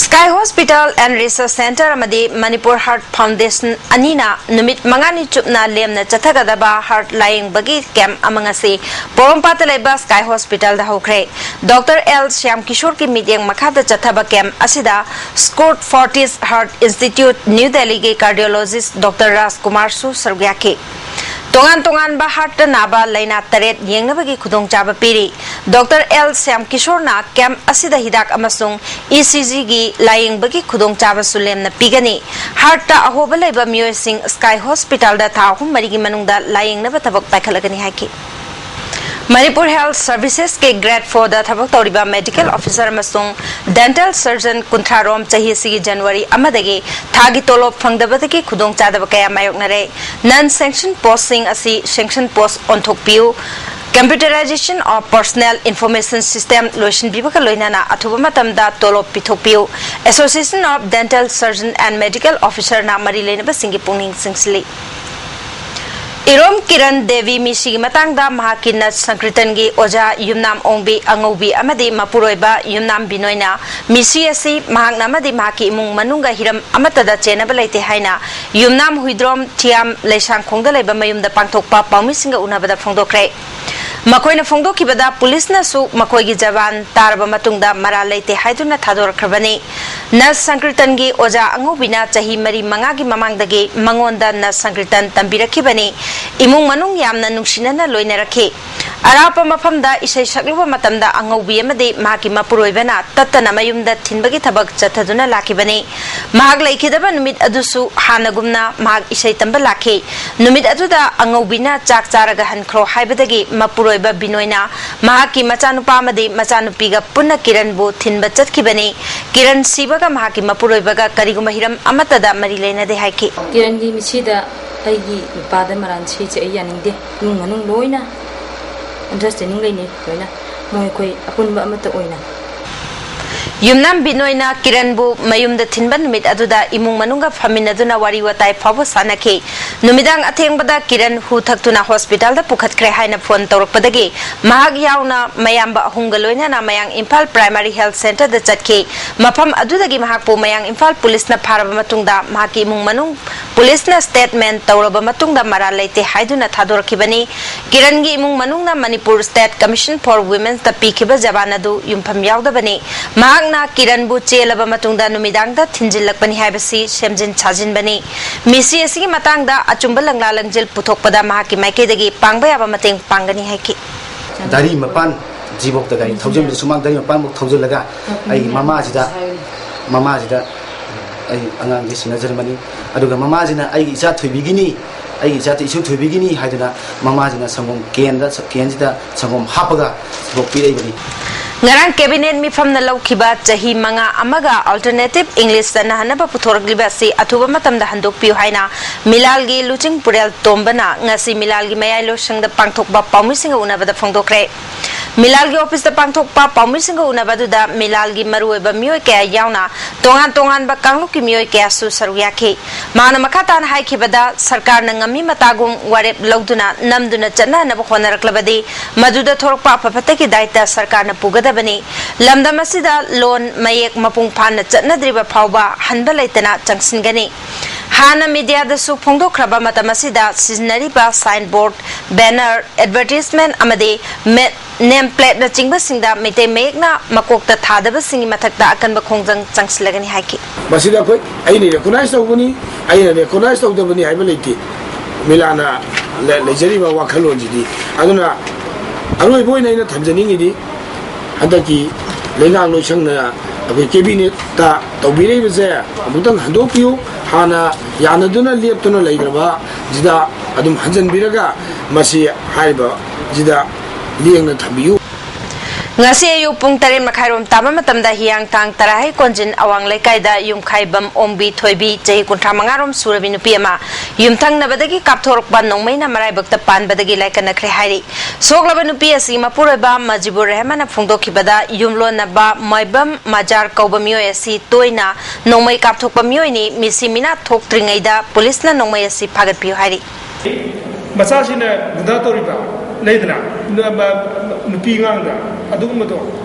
Sky Hospital and Research Centre ꯑꯃꯗꯤ ꯃꯅꯤꯄꯨꯔ ꯍꯥꯔꯠ ꯐꯥꯎꯟꯗꯦꯁꯟ ꯑꯅꯤꯅ ꯅꯨꯃꯤꯠ ꯃꯉꯥꯅꯤ ꯆꯨꯞꯅ ꯂꯦꯝꯅ ꯆꯠꯊꯒꯗꯕ ꯍꯥꯔꯠ ꯂꯥꯌꯦꯡꯕꯒꯤ ꯀꯦꯝꯞ ꯑꯃ ꯉꯁꯤ ꯄꯣꯔꯣꯝꯄꯥꯠꯇ ꯂꯩꯕ ꯁ꯭ꯀꯥꯏ ꯍꯣꯁꯄꯤꯇꯥꯜꯗ ꯍꯧꯈ꯭ꯔꯦ꯫ ꯗꯣꯛꯇꯔ ꯑꯦꯜ ꯁ꯭ꯌꯥꯝ ꯀꯤꯁꯣꯔꯒꯤ ꯃꯤꯠꯌꯦꯡ ꯃꯈꯥꯗ ꯆꯠꯊꯕ ꯀꯦꯝꯞ ꯑꯁꯤꯗ Escorts Fortis heart institute new ꯗꯦꯜꯂꯤꯒꯤ ꯀꯥꯔꯗꯤꯑꯣꯂꯣꯖꯤꯁ ꯗꯣꯛꯇꯔ ꯔꯥꯖꯀꯨꯃꯥꯔꯁꯨ ꯁꯔꯨꯛ ꯌꯥꯈꯤ꯫ ꯇꯣꯉꯥꯟ ꯇꯣꯉꯥꯟꯕ ꯍꯥꯔꯠꯇ ꯅꯥꯕ ꯂꯥꯏꯅꯥ ꯇꯔꯦꯠ ꯌꯦꯡꯅꯕꯒꯤ ꯈꯨꯗꯣꯡꯆꯥꯕ ꯄꯤꯔꯤ꯫ ꯗꯣꯛꯇꯔ ꯑꯦꯜ ꯁ꯭ꯌꯥꯝ ꯀꯤꯁꯣꯔꯅ ꯀꯦꯝꯞ ꯑꯁꯤꯗ ꯍꯤꯗꯥꯛ ꯑꯃꯁꯨꯡ ꯏ ꯁꯤ ꯖꯤꯒꯤ ꯂꯥꯌꯦꯡꯕꯒꯤ ꯈꯨꯗꯣꯡꯆꯥꯕꯁꯨ ꯂꯦꯝꯅ ꯄꯤꯒꯅꯤ꯫ ꯍꯥꯔꯠꯇ ꯑꯍꯣꯕ ꯂꯩꯕ ꯃꯤꯑꯣꯏꯁꯤꯡ ꯁ꯭ꯀꯥꯏ ꯍꯣꯁꯄꯤꯇꯥꯜꯗ ꯊꯥ ꯑꯍꯨꯝ ꯃꯔꯤꯒꯤ ꯃꯅꯨꯡꯗ ꯂꯥꯌꯦꯡꯅꯕ ꯊꯕꯛ ꯄꯥꯏꯈꯠꯂꯒꯅꯤ ꯍꯥꯏꯈꯤ꯫ ꯃꯅꯤꯄꯨꯔ ꯍꯦꯜꯊ ꯁꯔꯚꯤꯁꯦꯁꯀꯤ ꯒ꯭ꯔꯦꯗ ꯐꯣꯔꯗ ꯊꯕꯛ ꯇꯧꯔꯤꯕ ꯃꯦꯗꯤꯀꯦꯜ ꯑꯣꯐꯤꯁꯔ ꯑꯃꯁꯨꯡ ꯗꯦꯟꯇꯦꯜ ꯁꯔꯖꯟ ꯀꯨꯟꯊ꯭ꯔꯥ ꯔꯣꯝ ꯆꯍꯤ ꯑꯁꯤꯒꯤ ꯖꯅꯋꯥꯔꯤ ꯑꯃꯗꯒꯤ ꯊꯥꯒꯤ ꯇꯣꯂꯣꯞ ꯐꯪꯗꯕꯗꯒꯤ ꯈꯨꯗꯣꯡꯆꯥꯗꯕ ꯀꯌꯥ ꯃꯥꯌꯣꯛꯅꯔꯦ꯫ ꯅꯟ ꯁꯦꯡꯁꯟ ꯄꯣꯁꯁꯤꯡ ꯑꯁꯤ ꯁꯦꯡꯁꯟ ꯄꯣꯁ ꯑꯣꯟꯊꯣꯛꯄꯤꯌꯨ꯫ Computerization of Personal Information System ꯂꯣꯏꯁꯤꯟꯕꯤꯕꯒ ꯂꯣꯏꯅꯅ ꯑꯊꯨꯕ ꯃꯇꯝꯗ ꯇꯣꯂꯣꯞ ꯄꯤꯊꯣꯛꯄꯤꯌꯨ꯫ Association of Dental Surgeon and Medical Officerꯅ ꯃꯔꯤ ꯂꯩꯅꯕꯁꯤꯡꯒꯤ ꯄꯨꯛꯅꯤꯡ ꯆꯤꯡꯁꯤꯜꯂꯤ꯫ ꯏꯔꯣꯝ ꯀꯤꯔꯟ ꯗꯦꯕꯤ ꯃꯤꯁꯤꯒꯤ ꯃꯇꯥꯡꯗ ꯃꯍꯥꯛꯀꯤ ꯅꯠ ꯁꯪꯀ꯭ꯔꯤꯇꯟꯒꯤ ꯑꯣꯖꯥ ꯌꯨꯝꯅꯥꯝ ꯑꯣꯡꯕꯤ ꯑꯉꯧꯕꯤ ꯑꯃꯗꯤ ꯃꯄꯨꯔꯣꯏꯕ ꯌꯨꯝꯅꯥꯝ ꯕꯤꯅꯣꯏꯅ ꯃꯤꯁꯤ ꯑꯁꯤ ꯃꯍꯥꯛꯅ ꯑꯃꯗꯤ ꯃꯍꯥꯛꯀꯤ ꯏꯃꯨꯡ ꯃꯅꯨꯡꯒ ꯍꯤꯔꯝ ꯑꯃꯠꯇꯗ ꯆꯦꯟꯅꯕ ꯂꯩꯇꯦ ꯍꯥꯏꯅ ꯌꯨꯝꯅꯥꯝ ꯍꯨꯏꯗ꯭ꯔꯣꯝ ꯊꯤꯌꯥꯝ ꯂꯩꯁꯥꯡꯈꯣꯡꯗ ꯂꯩꯕ ꯃꯌꯨꯝꯗ ꯄꯥꯡꯊꯣꯛꯄ ꯄꯥꯎꯃꯤꯁꯤꯡꯒ ꯎꯅꯕꯗ ꯐꯣꯡꯗꯣꯛꯈ꯭ꯔꯦ꯫ ꯃꯈꯣꯏꯅ ꯐꯣꯡꯗꯣꯛꯈꯤꯕꯗ ꯄꯨꯂꯤꯁꯅꯁꯨ ꯃꯈꯣꯏꯒꯤ ꯖꯕꯥꯟ ꯇꯥꯔꯕ ꯃꯇꯨꯡꯗ ꯃꯔꯥꯜ ꯂꯩꯇꯦ ꯍꯥꯏꯗꯨꯅ ꯊꯥꯗꯣꯔꯛꯈ꯭ꯔꯕꯅꯤ꯫ ꯅꯠ ꯁꯪꯀ꯭ꯔꯤꯇꯟꯒꯤ ꯑꯣꯖꯥ ꯑꯉꯧꯕꯤꯅ ꯆꯍꯤ ꯃꯔꯤ ꯃꯉꯥꯒꯤ ꯃꯃꯥꯡꯗꯒꯤ ꯃꯉꯣꯟꯗ ꯅꯠ ꯁꯪꯀ꯭ꯔꯤꯇꯟ ꯇꯝꯕꯤꯔꯛꯈꯤꯕꯅꯤ꯫ ꯏꯃꯨꯡ ꯃꯅꯨꯡ ꯌꯥꯝꯅ ꯅꯨꯡꯁꯤꯅꯅ ꯂꯣꯏꯅꯔꯛꯈꯤ꯫ ꯑꯔꯥꯞꯄ ꯃꯐꯝꯗ ꯏꯁꯩ ꯁꯛꯂꯨꯕ ꯃꯇꯝꯗ ꯑꯉꯧꯕꯤ ꯑꯃꯗꯤ ꯃꯍꯥꯛꯀꯤ ꯃꯄꯨꯔꯣꯏꯕꯅ ꯇꯠꯇꯅ ꯃꯌꯨꯝꯗ ꯊꯤꯟꯕꯒꯤ ꯊꯕꯛ ꯆꯠꯊꯗꯨꯅ ꯂꯥꯛꯈꯤꯕꯅꯤ꯫ ꯃꯍꯥꯛ ꯂꯩꯈꯤꯗꯕ ꯅꯨꯃꯤꯠ ꯑꯗꯨꯁꯨ ꯍꯥꯟꯅꯒꯨꯝꯅ ꯃꯍꯥꯛ ꯏꯁꯩ ꯇꯝꯕ ꯂꯥꯛꯈꯤ꯫ ꯅꯨꯃꯤꯠ ꯑꯗꯨꯗ ꯑꯉꯧꯕꯤꯅ ꯆꯥꯛ ꯆꯥꯔꯒ ꯍꯟꯈ꯭ꯔꯣ ꯍꯥꯏꯕꯗꯒꯤ ꯃꯄꯨꯔꯣꯏꯕ ꯕꯤꯅꯣꯏꯅ ꯃꯍꯥꯛꯀꯤ ꯃꯆꯥꯅꯨꯄꯥ ꯑꯃꯗꯤ ꯃꯆꯥꯅꯨꯄꯤꯒ ꯄꯨꯟꯅ ꯀꯤꯔꯟꯕꯨ ꯊꯤꯟꯕ ꯆꯠꯈꯤꯕꯅꯤ꯫ ꯀꯤꯔꯟ ꯁꯤꯕꯒ ꯃꯍꯥꯛꯀꯤ ꯃꯄꯨꯔꯣꯏꯕꯒ ꯀꯔꯤꯒꯨꯝꯕ ꯍꯤꯔꯝ ꯑꯃꯠꯇꯗ ꯃꯔꯤ ꯂꯩꯅꯗꯦ ꯍꯥꯏꯈꯤ꯫ ꯀꯤꯔꯟꯒꯤ ꯃꯤꯠꯁꯤꯗ ꯑꯩꯒꯤ ꯅꯨꯄꯥꯗ ꯃꯔꯥꯟ ꯁꯤꯁꯦ ꯑꯩ ꯌꯥꯅꯤꯡꯗꯦ꯫ ꯏꯃꯨꯡ ꯃꯅꯨꯡ ꯂꯣꯏꯅ ꯑꯟꯗꯔꯁ꯭ꯇꯦꯟꯗꯤꯡ ꯂꯩꯅꯩ꯫ ꯂꯣꯏꯅ ꯃꯣꯏ ꯑꯩꯈꯣꯏ ꯑꯄꯨꯟꯕ ꯑꯃꯠꯇ ꯑꯣꯏꯅ꯫ ꯌꯨꯝꯅꯥꯝ ꯕꯤꯅꯣꯏꯅ ꯀꯤꯔꯟꯕꯨ ꯃꯌꯨꯝꯗ ꯊꯤꯟꯕ ꯅꯨꯃꯤꯠ ꯑꯗꯨꯗ ꯏꯃꯨꯡ ꯃꯅꯨꯡꯒ ꯐꯝꯃꯤꯟꯅꯗꯨꯅ ꯋꯥꯔꯤ ꯋꯥꯇꯥꯏ ꯐꯥꯎꯕ ꯁꯥꯟꯅꯈꯤ꯫ ꯅꯨꯃꯤꯗꯥꯡ ꯑꯊꯦꯡꯕꯗ ꯀꯤꯔꯟ ꯍꯨ ꯊꯛꯇꯨꯅ ꯍꯣꯁꯄꯤꯇꯥꯜꯗ ꯄꯨꯈꯠꯈ꯭ꯔꯦ ꯍꯥꯏꯅ ꯐꯣꯟ ꯇꯧꯔꯛꯄꯗꯒꯤ ꯃꯍꯥꯛ ꯌꯥꯎꯅ ꯃꯌꯥꯝꯕ ꯑꯍꯨꯝꯒ ꯂꯣꯏꯅꯅ ꯃꯌꯥꯡ ꯏꯝꯐꯥꯜ ꯄ꯭ꯔꯥꯏꯃꯥꯔꯤ ꯍꯦꯜꯊ ꯁꯦꯟꯇꯔꯗ ꯆꯠꯈꯤ꯫ ꯃꯐꯝ ꯑꯗꯨꯗꯒꯤ ꯃꯍꯥꯛꯄꯨ ꯃꯌꯥꯡ ꯏꯝꯐꯥꯜ ꯄꯨꯂꯤꯁꯅ ꯐꯥꯔꯕ ꯃꯇꯨꯡꯗ ꯃꯍꯥꯛꯀꯤ ꯏꯃꯨꯡ ꯃꯅꯨꯡ ꯄꯨꯂꯤꯁꯅ ꯁ꯭ꯇꯦꯠꯃꯦꯟ ꯇꯧꯔꯕ ꯃꯇꯨꯡꯗ ꯃꯔꯥꯜ ꯂꯩꯇꯦ ꯍꯥꯏꯗꯨꯅ ꯊꯥꯗꯣꯔꯛꯈꯤꯕꯅꯤ꯫ ꯀꯤꯔꯟꯒꯤ ꯏꯃꯨꯡ ꯃꯅꯨꯡꯅ ꯃꯅꯤꯄꯨꯔ ꯁ꯭ꯇꯦꯠ ꯀꯃꯤꯁꯟ ꯐꯣꯔ ꯋꯤꯃꯦꯟꯁꯇ ꯄꯤꯈꯤꯕ ꯖꯕꯥꯟ ꯑꯗꯨ ꯌꯨꯝꯐꯝ ꯌꯥꯎꯗꯕꯅꯤ꯫ ꯃꯍꯥꯛꯅ ꯀꯤꯔꯟꯕꯨ ꯆꯦꯜꯂꯕ ꯃꯇꯨꯡꯗ ꯅꯨꯃꯤꯗꯥꯡꯗ ꯊꯤꯟꯖꯤꯜꯂꯛꯄꯅꯤ ꯍꯥꯏꯕꯁꯤ ꯁꯦꯝꯖꯤꯟ ꯁꯥꯖꯤꯟꯕꯅꯤ꯫ ꯃꯤꯁꯤ ꯑꯁꯤꯒꯤ ꯃꯇꯥꯡꯗ ꯑꯆꯨꯝꯕ ꯂꯪꯂꯥ ꯂꯪꯖꯤꯜ ꯄꯨꯊꯣꯛꯄꯗ ꯃꯍꯥꯛꯀꯤ ꯃꯥꯏꯀꯩꯗꯒꯤ ꯄꯥꯡꯕ ꯌꯥꯕ ꯃꯇꯦꯡ ꯄꯥꯡꯒꯅꯤ ꯍꯥꯏꯈꯤ꯫ ꯒꯥꯔꯤ ꯃꯄꯥꯟ ꯖꯤꯕꯣꯛꯇ ꯒꯥꯔꯤ ꯊꯧꯖꯤꯟꯕꯗ ꯁꯨꯃꯥꯡ ꯒꯥꯔꯤ ꯃꯄꯥꯟꯃꯨꯛ ꯊꯧꯖꯤꯜꯂꯒ ꯑꯩꯒꯤ ꯃꯃꯥꯁꯤꯗ, ꯃꯃꯥꯁꯤꯗ ꯑꯩ ꯑꯉꯥꯡꯁꯦ ꯁꯤꯟꯅꯖꯔꯝꯕꯅꯤ꯫ ꯑꯗꯨꯒ ꯃꯃꯥꯁꯤꯅ ꯑꯩꯒꯤ ꯏꯆꯥ ꯊꯣꯏꯕꯤꯒꯤꯅꯤ, ꯑꯩꯒꯤ ꯏꯆꯥ ꯏꯁꯨ ꯊꯣꯏꯕꯤꯒꯤꯅꯤ ꯍꯥꯏꯗꯨꯅ ꯃꯃꯥꯁꯤꯅ ꯁꯪꯒꯣꯝ ꯀꯦꯟꯗ, ꯀꯦꯟꯁꯤꯗ ꯁꯪꯒꯣꯝ ꯍꯥꯞꯄꯒ ꯁꯤꯕꯣꯛ ꯄꯤꯔꯛꯏꯕꯅꯤ꯫ ꯉꯔꯥꯡ ꯀꯦꯕꯤꯅꯦꯠ ꯃꯤꯐꯝꯅ ꯂꯧꯈꯤꯕ ꯆꯍꯤ ꯃꯉꯥ ꯑꯃꯒ ꯑꯜꯇꯔꯅꯦꯇꯤꯚ ꯏꯪꯂꯤꯁ ꯆꯠꯅꯍꯟꯅꯕ ꯄꯨꯊꯣꯔꯛꯂꯤꯕ ꯑꯁꯤ ꯑꯊꯨꯕ ꯃꯇꯝꯗ ꯍꯟꯗꯣꯛꯄꯤꯌꯨ ꯍꯥꯏꯅ ꯃꯤꯂꯥꯜꯒꯤ ꯂꯨꯆꯤꯡ ꯄꯨꯔꯦꯜ ꯇꯣꯝꯕꯅ ꯉꯁꯤ ꯃꯤꯂꯥꯜꯒꯤ ꯃꯌꯥꯏ ꯂꯣꯏꯁꯪꯗ ꯄꯥꯡꯊꯣꯛꯄ ꯄꯥꯎꯃꯤꯁꯤꯡꯒ ꯎꯅꯕꯗ ꯐꯣꯡꯗꯣꯛꯈ꯭ꯔꯦ꯫ ꯃꯤꯂꯥꯜꯒꯤ ꯑꯣꯐꯤꯁꯇ ꯄꯥꯡꯊꯣꯛꯄ ꯄꯥꯎꯃꯤꯁꯤꯡꯒ ꯎꯅꯕ ꯑꯗꯨꯗ ꯃꯤꯂꯥꯜꯒꯤ ꯃꯔꯨꯑꯣꯏꯕ ꯃꯤꯑꯣꯏ ꯀꯌꯥ ꯌꯥꯎꯅ ꯇꯣꯉꯥꯟ ꯇꯣꯉꯥꯟꯕ ꯀꯥꯡꯂꯨꯞꯀꯤ ꯃꯤꯑꯣꯏ ꯀꯌꯥꯁꯨ ꯁꯔꯨꯛ ꯌꯥꯈꯤ꯫ ꯃꯍꯥꯛꯅ ꯃꯈꯥ ꯇꯥꯅ ꯍꯥꯏꯈꯤꯕꯗ, ꯁꯔꯀꯥꯔꯅ ꯉꯝꯃꯤ ꯃꯇꯥꯒꯨꯝ ꯋꯥꯔꯦꯞ ꯂꯧꯗꯨꯅ ꯅꯝꯗꯨꯅ ꯆꯠꯅꯅꯕ ꯍꯣꯠꯅꯔꯛꯂꯕꯗꯤ ꯃꯗꯨꯗ ꯊꯣꯔꯛꯄ ꯑꯐ ꯐꯠꯇꯒꯤ ꯗꯥꯏꯇ ꯁꯔꯀꯥꯔꯅ ꯄꯨꯒꯗꯕꯅꯤ꯫ ꯂꯝꯗꯝ ꯑꯁꯤꯗ ꯂꯣꯟ ꯃꯌꯦꯛ ꯃꯄꯨꯡ ꯐꯥꯅ ꯆꯠꯅꯗ꯭ꯔꯤꯕ ꯐꯥꯎꯕ ꯍꯟꯕ ꯂꯩꯇꯅ ꯆꯪꯁꯤꯟꯒꯅꯤ꯫ ꯍꯥꯟꯅ ꯃꯤꯗꯤꯌꯥꯗꯁꯨ ꯐꯣꯡꯗꯣꯛꯈ꯭ꯔꯕ ꯃꯇꯝ ꯑꯁꯤꯗ ꯁꯤꯖꯤꯟꯅꯔꯤꯕ ꯁꯥꯏꯟ ꯕꯣꯔꯗ, ꯕꯦꯅꯔ, ꯑꯦꯗꯚꯔꯇꯤꯁꯃꯦꯟ ꯑꯃꯗꯤ ꯃꯦ-, ꯅꯦꯝ ꯄ꯭ꯂꯦꯠꯅꯆꯤꯡꯕꯁꯤꯡꯗ ꯃꯩꯇꯩ ꯃꯌꯦꯛꯅ ꯃꯀꯣꯛꯇ ꯊꯥꯗꯕꯁꯤꯡꯒꯤ ꯃꯊꯛꯇ ꯑꯀꯟꯕ ꯈꯣꯡꯖꯪ ꯆꯪꯁꯤꯜꯂꯒꯅꯤ ꯍꯥꯏꯈꯤ꯫ ꯃꯁꯤꯗ ꯑꯩꯈꯣꯏ, ꯑꯩꯅ ꯔꯦꯀꯣꯅꯥꯏꯁ ꯇꯧꯕꯅꯤ, ꯑꯩꯅ ꯔꯦꯀꯣꯅꯥꯏꯁ ꯇꯧꯗꯕꯅꯤ ꯍꯥꯏꯕ ꯂꯩꯇꯦ꯫ ꯃꯤꯂꯥꯅ ꯂꯩ-, ꯂꯩꯖꯔꯤꯕ ꯋꯥꯈꯜꯂꯣꯟꯁꯤꯗꯤ꯫ ꯑꯗꯨꯅ ꯑꯔꯣꯏꯕ ꯑꯣꯏꯅ ꯑꯩꯅ ꯊꯝꯖꯅꯤꯡꯉꯤꯗꯤ, ꯍꯟꯗꯛꯀꯤ ꯂꯩꯉꯥꯛ ꯂꯣꯏꯁꯪꯅ ꯑꯩꯈꯣꯏ ꯀꯦꯕꯤꯅꯦꯠꯇ ꯇꯧꯕꯤꯔꯛꯏꯕꯁꯦ ꯑꯃꯨꯛꯇꯪ ꯍꯟꯗꯣꯛꯄꯤꯌꯨ꯫ ꯍꯥꯟꯅ ꯌꯥꯅꯗꯨꯅ ꯂꯦꯞꯇꯨꯅ ꯂꯩꯈ꯭ꯔꯕꯁꯤꯗ ꯑꯗꯨꯝ ꯍꯟꯖꯟꯕꯤꯔꯒ ꯃꯁꯤ ꯍꯥꯏꯔꯤꯕꯁꯤꯗ ꯂꯦꯡꯅ ꯊꯝꯕꯤꯌꯨ꯫ ꯉꯁꯤ ꯑꯌꯨꯛ ꯄꯨꯡ ꯇꯔꯦꯠ ꯃꯈꯥꯏꯔꯣꯝ ꯇꯥꯕ ꯃꯇꯝꯗ ꯍꯤꯌꯥꯡꯊꯥꯡ ꯇꯔꯥꯍꯩ ꯀꯣꯟꯖꯤꯟ ꯑꯋꯥꯡ ꯂꯩꯀꯥꯏꯗ ꯌꯨꯝꯈꯥꯏꯕꯝ ꯑꯣꯡꯕꯤ ꯊꯣꯏꯕꯤ, ꯆꯍꯤ ꯀꯨꯟꯊ꯭ꯔꯥ ꯃꯉꯥꯔꯣꯝ ꯁꯨꯔꯕꯤ ꯅꯨꯄꯤ ꯑꯃ ꯌꯨꯝꯊꯪꯅꯕꯗꯒꯤ ꯀꯥꯞꯊꯣꯔꯛꯄ ꯅꯣꯡꯃꯩꯅ ꯃꯔꯥꯏꯕꯛꯇ ꯄꯥꯟꯕꯗꯒꯤ ꯂꯥꯏꯀꯠꯅꯈ꯭ꯔꯦ ꯍꯥꯏꯔꯤ꯫ ꯁꯣꯛꯂꯕ ꯅꯨꯄꯤ ꯑꯁꯤ ꯃꯄꯨꯔꯣꯏꯕ ꯃꯖꯤꯕꯨꯔ ꯔꯦꯍꯃꯟꯅ ꯐꯣꯡꯗꯣꯛꯈꯤꯕꯗ ꯌꯨꯝꯂꯣꯟꯅꯕ ꯃꯣꯏꯕꯝ ꯃꯖꯥꯔ ꯀꯧꯕ ꯃꯤꯑꯣꯏ ꯑꯁꯤ ꯇꯣꯏꯅ ꯅꯣꯡꯃꯩ ꯀꯥꯞꯊꯣꯛꯄ ꯃꯤꯑꯣꯏꯅꯤ, ꯃꯤꯁꯤ ꯃꯤꯅꯥ ꯊꯣꯛꯇ꯭ꯔꯤꯉꯩꯗ ꯄꯨꯂꯤꯁꯅ ꯅꯣꯡꯃꯩ ꯑꯁꯤ ꯐꯥꯒꯠꯄꯤꯌꯨ ꯍꯥꯏꯔꯤ꯫ ꯃꯆꯥꯁꯤꯅ ꯒꯨꯟꯗꯥ ꯇꯧꯔꯤꯕ ꯂꯩꯗꯅ, ꯅ-, ꯃ-, ꯅꯨꯄꯤ ꯑꯉꯥꯡꯗ ꯑꯗꯨꯒꯨꯝꯕꯗꯣ